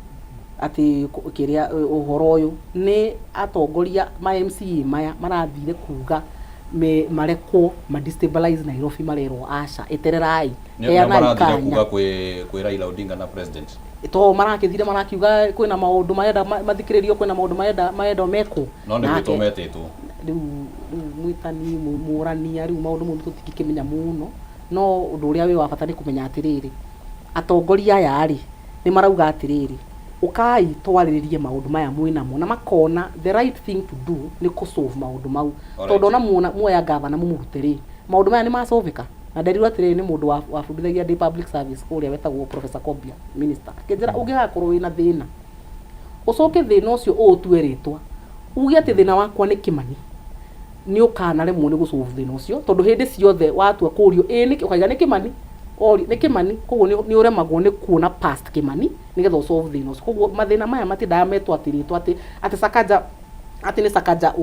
atĩ kĩrĩa ũhoro ũyũ nĩ atongoria ma MCA maya marathire kuga marekwo ma destabilize Nairobi, marerwo aca, etererai, Nĩ heanai marathire kanya. kuga kwĩ Raila Odinga na president. To marakĩthire marakiuga kwĩna maũndũ marenda mathikĩrĩrio, kwĩna maũndũ marenda mekwo. No nĩ gwĩtwo metĩtwo. Rĩu mwĩtani mũrania rĩu maũndũ mau tũtingĩkĩmenya mũno, no ũndũ ũrĩa wĩ wa bata nĩ kũmenya atĩrĩrĩ, atongoria aya rĩ nĩ marauga atĩrĩrĩ, ũkai twarĩrĩrie maũndũ maya mwĩnamo, na makona the right thing to do nĩ kũ solve maũndũ mau. Tondũ ona muona muoya gavana mũmũrute rĩ, maũndũ maya nĩ masolveka. Na nderirwo atĩrĩrĩ nĩ mũndũ wabundithagia ndĩ public service kũrĩa wetagwo Professor Kobia minister, akĩnjĩra ũngĩgakorwo wĩna thĩna ũcoke thĩna ũcio ũũtue rĩtwa uge atĩ thĩna wakwa nĩ Kĩmani, nĩ ũkanaremwo nĩ gũsolve thĩna ũcio, tondũ hĩndĩ ciothe watua kũrio ĩĩ nĩkĩ ũkaiga nĩ Kĩmani, ori nĩ Kĩmani, koguo nĩ ũremagwo nĩ kuona past Kĩmani nĩgetha ũsolve thĩna ũcio. Koguo mathĩna maya matindaga metwo atĩ rĩtwa atĩ Sakaja, atĩ nĩ Sakaja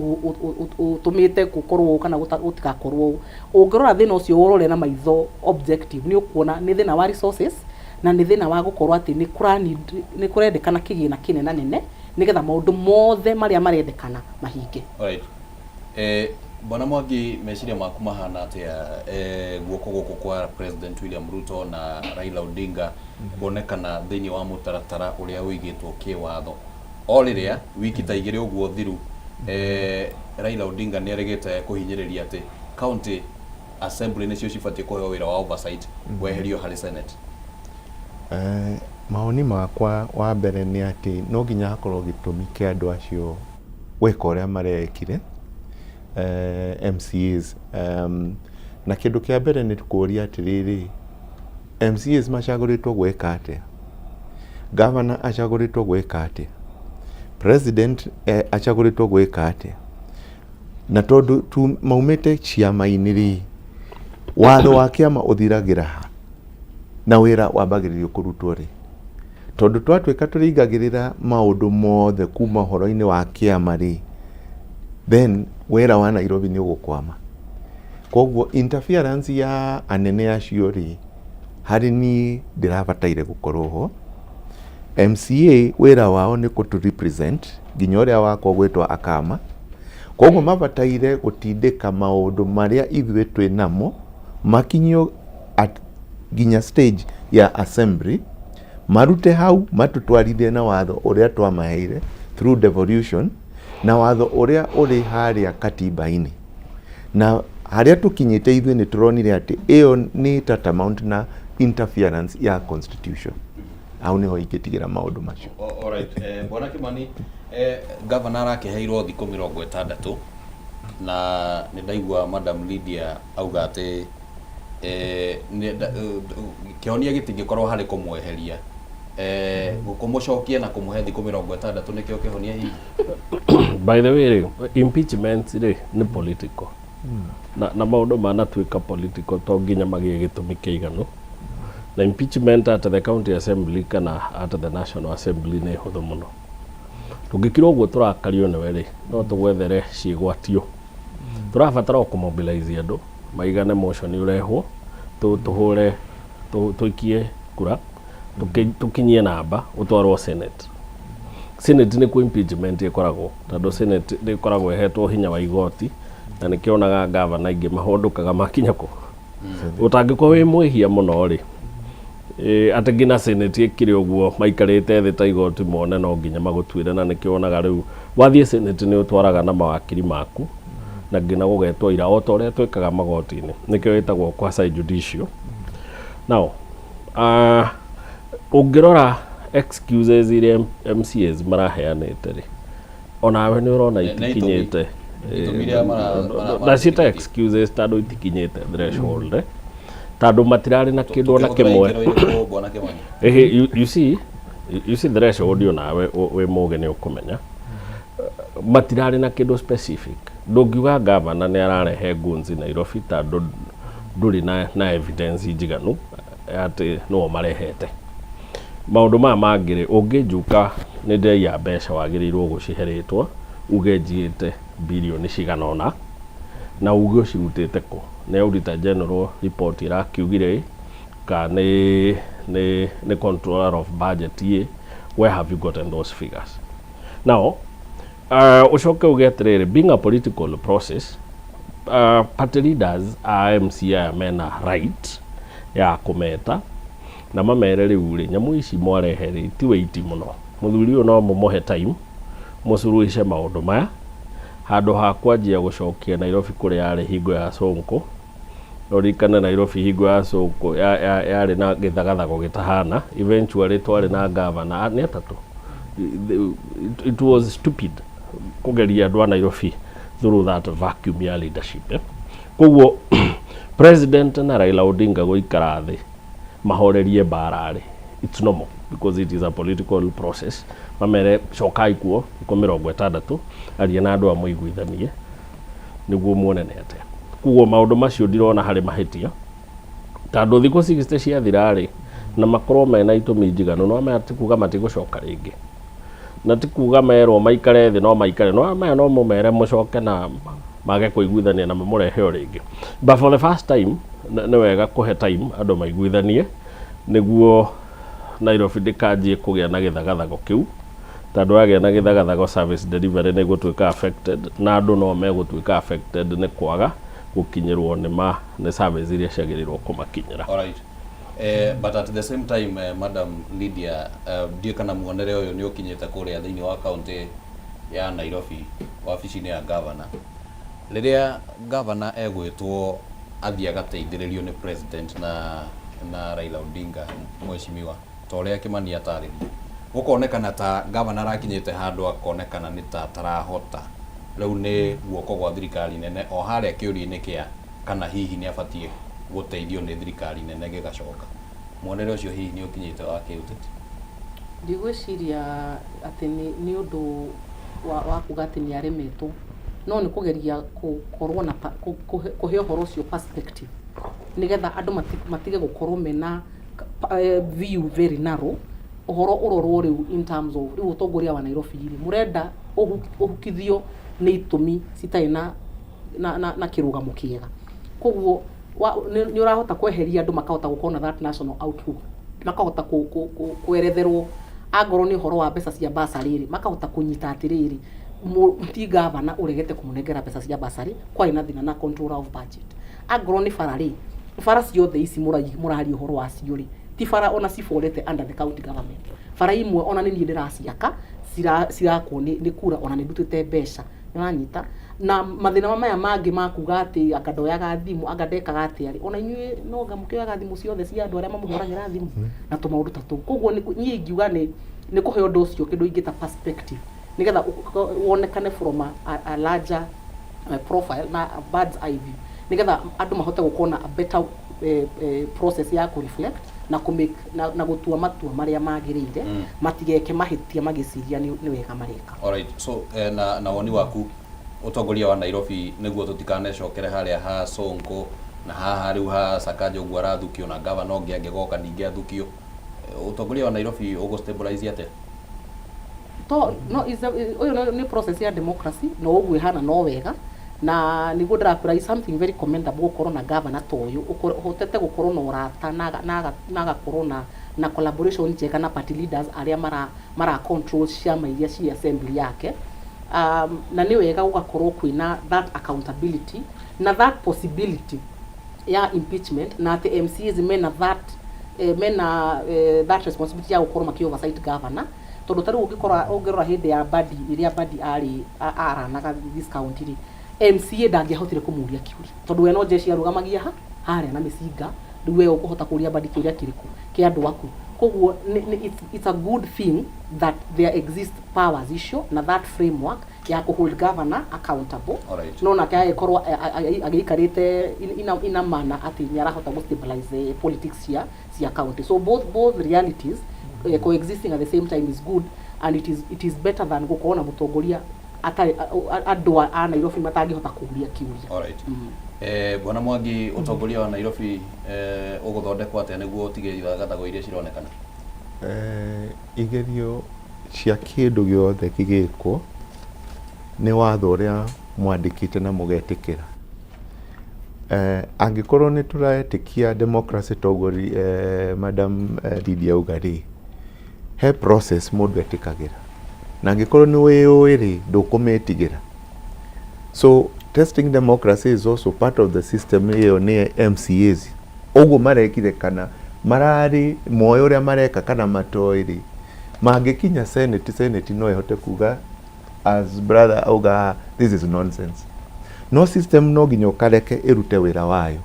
ũtũmĩte gũkorwo ũũ kana gũtigakorwo ũũ. Ũngĩrora thĩna ũcio ũrore na maitho objective, nĩ ũkuona nĩ thĩna wa resources na nĩ thĩna wa gũkorwo atĩ nĩ kũrendekana kĩgĩna kĩnena nene nĩgetha maũndũ mothe marĩa marendekana mahinge. Alright. Bwana Mwangi, meciria maku mahana atĩa guoko gũkũ kwa President William Ruto na Raila Odinga kuonekana thĩinĩ wa mũtaratara ũrĩa ũigĩtwo kĩwatho? O rĩrĩa wiki ta 2 ũguo thiru, Raila Odinga nĩ erĩgĩte kũhinyĩrĩria atĩ county assembly nĩcio cibatiĩ kũheo wĩra wa oversight weherio harĩ Senate. Mawoni makwa wa mbere nĩ atĩ no nginya hakorwo gĩtũmi kĩa andũ acio gwĩka ũrĩa marekire, MCAs. Na kĩndũ kĩa mbere nĩ kũria atĩrĩrĩ, MCAs macagũrĩtwo gwĩka atĩa? Governor acagũrĩtwo gwĩka atĩa? President acagũrĩtwo gwĩka atĩa? Na tondũ maumĩte ciama-inĩ rĩ, watho wa kĩama ũthiragĩra ha? Na wĩra wambagĩrĩrio kũrutwo rĩ? Tondũ twatuĩka tũrĩingagĩrĩra maũndũ mothe kuma ũhoro-inĩ wa kĩama rĩ, Then wĩra wa Nairobi nĩ ũgũkwama. Koguo interference ya anene acio rĩ, harĩ niĩ ndĩrabataire gũkorwo ho. MCA wĩra wao nĩ kũtũ represent nginya ũrĩa wakwa gwĩtwo akama. Koguo mabataire gũtindĩka maũndũ marĩa ithuĩ twĩ namo makinyio at nginya stage ya assembly, marute hau matũtwarithie na watho ũrĩa twamaheire through devolution na watho ũrĩa ũrĩ harĩa katiba-inĩ. Na harĩa tũkinyĩte ithuĩ nĩ tũronire atĩ ĩyo nĩ tantamount na interference ya constitution. Hau nĩho ingĩtigĩra maũndũ macio. Alright, Bwana Kimani, governor arakĩheirwo thikũ 60 na nĩ ndaigua Madam Lydia auga atĩ kĩhonia gĩtingĩkorwo harĩ kũmweheria, kũmũcokia na kũmũhe thikũ 60 nĩkĩo kĩhonia hihi? By the way rĩ, impeachment rĩ nĩ political na maũndũ manatuĩka political to nginya magĩe gĩtũmi kĩiganu. Na impeachment at the county assembly kana at the national assembly nĩ hũthũ mũno. Tũngĩkira ũguo tũrakario nĩwe rĩ, no tũgwethere ciĩgwatio. Tũrabatara o kũmobilize andũ maigane, motion ũrehwo, tũhũre, tũikie kura, tũkinyie namba, ũtwarwo Senate. Senate nĩkuo impeachment ĩkoragwo, tondũ Senate nĩ ĩkoragwo ĩhetwo hinya wa igoti, na nĩkĩo onaga gavana aingĩ mahũndũkaga makinya kũ ũtangĩkorwo wĩ mwĩhia mũno rĩ, atĩ nginya Senate ĩkĩrĩ ũguo maikarĩte thĩ ta igoti mone no nginya magũtuĩre. Na nĩkĩo wonaga rĩu wathiĩ Senate nĩ ũtwaraga na mawakiri maku na nginya gũgetwo ira o ta ũrĩa twĩkaga magoti-inĩ, nĩkĩo ĩtagwo quasi judicial. Now ũngĩrora excuses iria MCAs maraheanĩte rĩ, onawe nĩ ũrona itikinyĩte. Itũmi iria Ndaciĩta excuses tondũ itikinyĩte threshold, tondũ matirarĩ na kĩndũ ona kĩmwe. Tũkĩhũthĩra ikĩro irĩkũ, Bwana Kimani? Ĩhĩ, you see threshold, onawe wĩ mũgĩ nĩ ũkũmenya matirarĩ na kĩndũ specific. Ndũngiuga gavana nĩ ararehe goons Nairobi tondũ ndũrĩ na evidence njiganu atĩ nĩo marehete maũndũ maya mangĩ rĩ. Ũngĩnjuka nĩ ndĩraiya mbeca, wagĩrĩirwo gũcihe rĩtwa, uge njiĩte birioni cigana ũna na uge ũcirutĩte kũ. Nĩ auditor general report ĩrakiugire ĩ, ka nĩ controller of budget ĩ? Where have you gotten those figures? Now ũcoke uge atĩrĩrĩ, being a political process, party leaders a MCA aya mena right ya kũmeta na mamere rĩu rĩ, nyamũ ici mwarehe rĩ ti wĩiti mũno, mũthuri ũyũ no mũmũhe time mũcuruhice maũndũ maya handũ ha kwanjia gũcokia Nairobi kũrĩa yarĩ hingo ya Sonko. Ũririkane Nairobi hingo ya Sonko yarĩ na gĩthagathago gĩtahana. Eventually twarĩ na gavana nĩ atatũ. It was stupid kũgeria andũ a Nairobi through that vacuum ya leadership, eh? Koguo president na Raila Odinga gũikara thĩ mahorerie mbara rĩ, it's normal because it is a political process. Mamere cokai kuo thikũ 60, aria na andũ a mũiguithanie nĩguo muone nĩ atĩa. Koguo maũndũ macio ndirona harĩ mahĩtia, tondũ thikũ 60 ciathira rĩ, na makorwo mena itũmi njiganu, no maya ti kuga matigũcoka rĩngĩ, na ti kuga merwo maikare thĩ no maikare, no maya no mũmere mũcoke na mage kũiguithania na mamũrehe o rĩngĩ. But for the first time nĩ wega kũhe time andũ maiguithanie nĩguo Nairobi ndĩkanjie kũgĩa na gĩthagathago kĩu, tondũ wagĩa na gĩthagathago service delivery nĩ gũtuĩka affected na andũ no megũtuĩka affected nĩ kwaga gũkinyĩrwo nĩ service iria ciagĩrĩirwo kũmakinyĩra. Alright. But at the same time, Madam Lydia, ndiũĩ kana muonere ũyũ nĩ ũkinyĩte kũrĩa thĩinĩ wa kaunti ya Nairobi, wabici-inĩ ya governor. Rĩrĩa governor egwĩtwo athiĩ agateithĩrĩrio nĩ president na Raila Odinga, mheshimiwa, ta ũrĩa Kimani atarĩria, gũkonekana ta governor arakinyĩte handũ akonekana nĩ ta atarahota, rĩu nĩ guoko gwa thirikari nene o harĩa kĩũria-inĩ kĩa kana hihi nĩ abatiĩ gũteithio nĩ thirikari nene gĩgacoka. Muonere ũcio hihi nĩ ũkinyĩte wa kĩũteti? Ndigwĩciria atĩ nĩ ũndũ wa kuga atĩ nĩ aremetwo, no nĩ kũgeria gũkorwo na kũhe ũhoro ũcio perspective nĩgetha andũ matige gũkorwo mena view very narrow. Ũhoro ũrorwo rĩu in terms of rĩu ũtongoria wa Nairobi rĩ, mũrenda ũhukithio. nĩ itũmi citarĩ na na, na, na kĩrũgamo kĩega. Koguo nĩ nĩ ũrahota kweheria andũ makahota gũkorwo na that national outlook, makahota kweretherwo angorwo nĩ ũhoro wa mbeca cia bursary rĩ, makahota kũnyita atĩrĩrĩ, ti gavana ũregete kũmũnengera mbeca cia bursary, kwarĩ na thĩna na controller of budget. Angorwo nĩ bara rĩ, bara ciothe ici mũraria ũhoro wacio rĩ, ti bara ona ciborete under the county government. Bara imwe ona nĩ niĩ ndĩraciaka, cirakwo nĩ kura, ona nĩ ndutĩte mbeca. Nĩũranyita? Na mathĩna maya mangĩ ma kuga atĩ anga ndoyaga thimũ, anga ndekaga atĩa rĩ, ona inyuĩ no anga mũkĩoyaga thimũ ciothe cia andũ arĩa mamũhũragĩra thimũ na tũmaũndũ ta tũu. Koguo niĩ ingiuga nĩ kũhe ũndũ ũcio kĩndũ ingĩta perspective, nĩgetha wonekane from a larger profile na a bird's eye view, nĩgetha andũ mahote gũkorwo na a better process ya kũ reflect na kũ make na gũtua matua marĩa magĩrĩire, matigeke mahĩtia magĩciria nĩ wega mareka. Alright. So na woni waku, ũtongoria wa Nairobi, nĩguo tũtikanecokere harĩa ha Sonko na haha rĩu ha Sakaja ũguo arathukio na gavana ũngĩ angĩgoka ningĩ athukio, ũtongoria wa Nairobi ũgũ stabilize atĩa? To no is a, ũyũ nĩ process ya democracy, no ũguo ĩhana no wega, na nĩguo ndĩrakwĩra is something very commendable gũkorwo na governor ta ũyũ ũhotete gũkorwo na ũrata na agakorwo na collaboration njega na party leaders arĩa mara control ciama iria ci assembly yake, na nĩ wega gũgakorwo kwĩna that accountability na that possibility ya impeachment, na atĩ MCAs mena that responsibility ya gũkorwo maki oversight governor, tondũ ta rĩu ũngĩkora ũngĩrora hĩndĩ ya Mbadi, rĩrĩa Mbadi arĩ aranaga this county rĩ, MCA ndangĩahotire kũmũria kĩũria tondũ we no jeshi arũgamagia ha harĩa na mĩcinga. Rĩu we ũkũhota kũria Mbadi kĩũria kĩrĩkũ kĩa andũ aku? Koguo it's a good thing that there exist powers icio na that framework ya kũ hold governor accountable. No nake agĩkorwo agĩikarĩte ina mana atĩ nĩ arahota gũ stabilize politics cia county. So both realities coexisting at the same time is good, and it is better than gũkorwo na mũtongoria atarĩ andũ a Nairobi matangĩhota kũria kĩũria. Alright. Bwana Mwangi, ũtongoria wa Nairobi ũgũthondekwo atĩa nĩguo ũtige ithagathago iria cironekana? Igerio cia kĩndũ gĩothe kĩgĩkwo nĩ watho ũrĩa mwandĩkĩte na mũgetĩkĩra. Angĩkorwo nĩ tũretĩkia democracy toguo Madam Lydia auga rĩ, he process mũndũ etĩkagĩra, na angĩkorwo nĩ wĩyũĩ rĩ, ndũkũmĩtigĩra. So testing democracy is also part of the system. Ĩyo nĩ MCAs ũguo marekire, kana mararĩ moĩ ũrĩa mareka kana matoĩ rĩ, mangĩkinya senate, senate no ĩhote kuga, as brother auga, this is nonsense. No system no nginya ũkareke ĩrute wĩra wayo,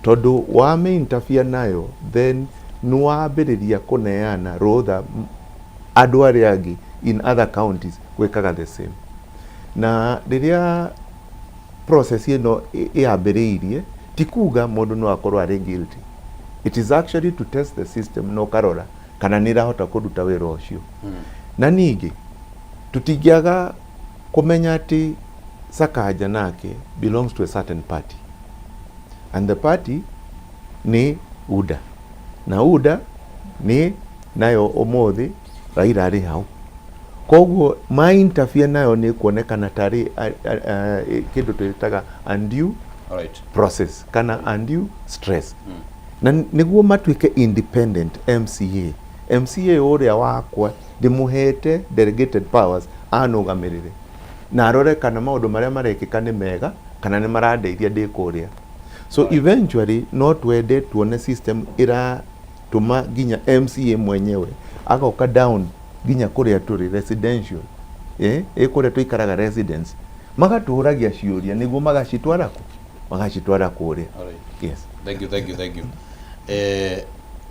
tondũ wamĩ interfere nayo, then nĩ wambĩrĩria kũneana rũtha andũ arĩa angĩ in other counties gwĩkaga the same. Na rĩrĩa process ĩno ĩyambĩrĩirie, ti kuga mũndũ no akorwo arĩ guilty. It is actually to test the system na ũkarora kana nĩ ĩrahota kũruta wĩra ũcio. Na ningĩ tũtingĩaga kũmenya atĩ Sakaja nake belongs to a certain party, and the party nĩ UDA, na UDA nĩ nayo ũmũthĩ Raila arĩ hau. Koguo ma interfere nayo nĩ kuonekana tarĩ kĩndũ twĩtaga undue process kana undue stress. Na nĩguo matuĩke independent MCA, MCA ũrĩa wakwa ndĩmũhete delegated powers anũgamĩrĩre na arore kana maũndũ marĩa marekĩka nĩ mega kana nĩ marandeithia ndĩ kũrĩa. So eventually no twende tuone system ĩratũma nginya MCA mwenyewe agoka down nginya kũrĩa tũrĩ residential, ĩ kũrĩa tũikaraga residence, magatũragia ciũria nĩguo magacitwara kũ, magacitwara kũrĩa. Yes. Thank you, thank you, thank you.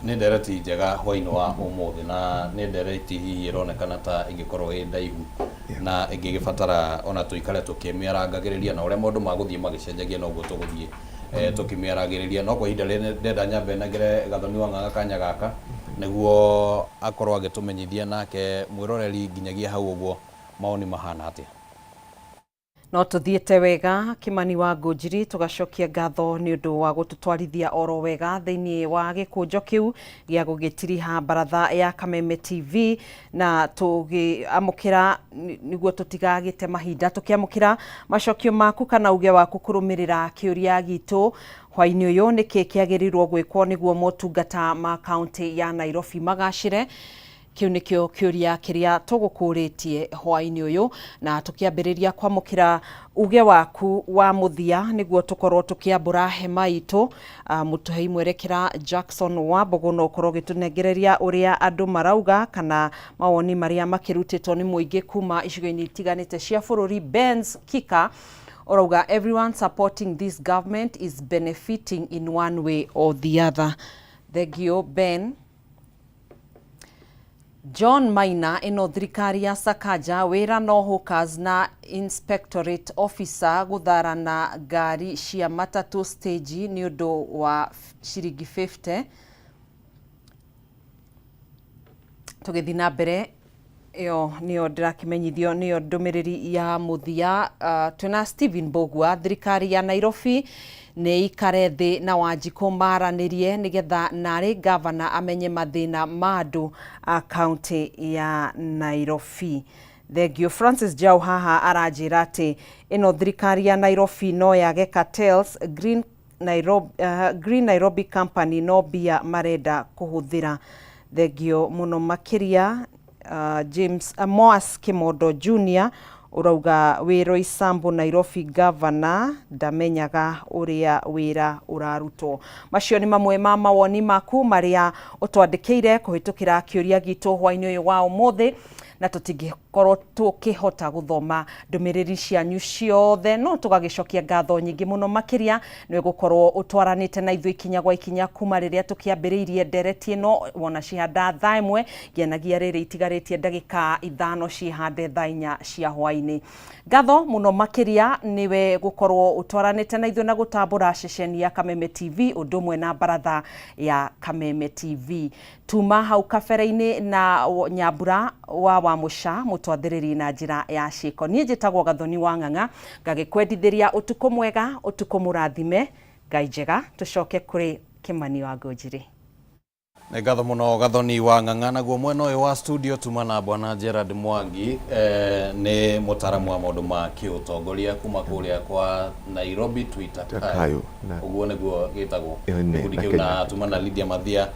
Nĩ ndereti njega hwainĩ wa ũmũthĩ, na nĩ ndereti hihi ĩronekana ta ĩngĩkorwo ĩ ndaihu na ĩngĩgĩbatara ona tũikare tũkĩmĩarangagĩrĩria, na ũrĩa maũndũ magũthiĩ magĩcenjagia noguo tũgũthiĩ tũkĩmĩaragĩrĩria. No kwa ihinda rĩrĩ ndenda nyambe nengere Gathoni wa Ng'ang'a kanya gaka nĩguo akorwo agĩtũmenyithia nake mwĩroreri nginyagia hau ũguo mawoni mahana atĩa. No tuthiĩte wega Kimani wa Ngũnjiri, tũgacokia ngatho nĩ ũndũ wa gũtũtwarithia oro wega thĩinĩ wa gĩkũnjo kĩu gĩa gũgĩtiriha baratha ya Kameme TV, na tũgĩamũkĩra nĩguo tũtigagĩte mahinda, tũkĩamũkĩra macokio maku kana uge waku kũrũmĩrĩra kĩũria gitũ hwainĩ ũyũ, nĩkĩ kĩagĩrĩirwo gwĩkwo nĩguo motungata ma kaunti ya Nairobi magacĩre? Kĩu nĩkĩo kĩũria kĩrĩa tũgũkũrĩtie hwainĩ ũyũ, na tũkĩambĩrĩria kwamũkĩra uge waku wa mũthia nĩguo tũkorwo tũkĩambũra hema itũ. Mũtũhei mwerekera Jackson Wambũgũ no ũkorwo ũgĩtũnengereria ũrĩa andũ marauga kana mawoni marĩa makĩrutĩtwo nĩ mũingĩ kuma icigo-inĩ itiganĩte cia bũrũri. Benz Kika ũrauga everyone supporting this government is benefiting in one way or the other. Thank Ben. John Maina, ĩno thirikari ya Sakaja wĩra no hawkers na inspectorate officer gũtharana ngari cia matatũ stage nĩ ũndũ wa ciringi 50. Tũgĩthiĩ na mbere, ĩyo nĩyo ndĩrakĩmenyithio nĩyo ndũmĩrĩri ya mũthia. Twĩna Stephen Mbũgua, thirikari ya Nairobi nĩ ikare thĩ na Wanjikũ maranĩrie nĩgetha narĩ gavana amenye mathĩna ma andũ a kaunti ya Nairobi. Thank Francis Jau haha aranjĩra atĩ ĩno thirikari ya Nairobi no yage cartels. Green Nairobi, Green Nairobi Company no mbia marenda kũhũthĩra. Thengio mũno makĩria. James Moas Kimondo Junior ũrauga wĩ Roysambu Nairobi governor ndamenyaga ũrĩa wĩra ũrarutwo. Macio nĩ mamwe ma mawoni maku marĩa ũtwandĩkĩire kũhĩtũkĩra kĩũria gitũ hwainĩ ũyũ wa ũmũthĩ, na tũtingĩkorwo tũkĩhota gũthoma ndũmĩrĩri cianyu ciothe, no tũgagĩcokia ngatho nyingĩ mũno makĩria nĩ gũkorwo ũtwaranĩte na ithuĩ ikinya gwa ikinya kuma rĩrĩa tũkĩambĩrĩirie ndereti ĩno wona cihanda thaa 1 ngianagia rĩrĩ itigarĩtie ndagĩka 5 cihande thaa 4 cia hwainĩ. Ngatho mũno makĩria nĩwe gũkorwo ũtwaranĩte na ithuĩ na gũtambũra ceceni ya Kameme TV ũndũ ũmwe na baratha ya Kameme TV. Tuma hau kabere-inĩ na Nyambura wa Wamũca mũtwathĩrĩri na njĩra ya ciĩko. Niĩ njĩtagwo Gathoni wa Ng'ang'a, ngagĩkwendithĩria ũtukũ mwega, ũtukũ mũrathime, Ngai njega. Tũcoke kũrĩ Kĩmani wa Ngũnjiri. Nĩ ngatho mũno Gathoni wa Ng'ang'a. Naguo mwena ũyũ wa studio tuma na bwana Gerard Mwangi, nĩ mũtaaramu wa maũndũ ma kĩũtongoria kuma kũrĩa kwa Nairobi Twitter Kayo, ũguo nĩguo gĩtagwo Ĩyo gĩkundi na kĩu, Kenya. Na tuma na Lydia Mathia.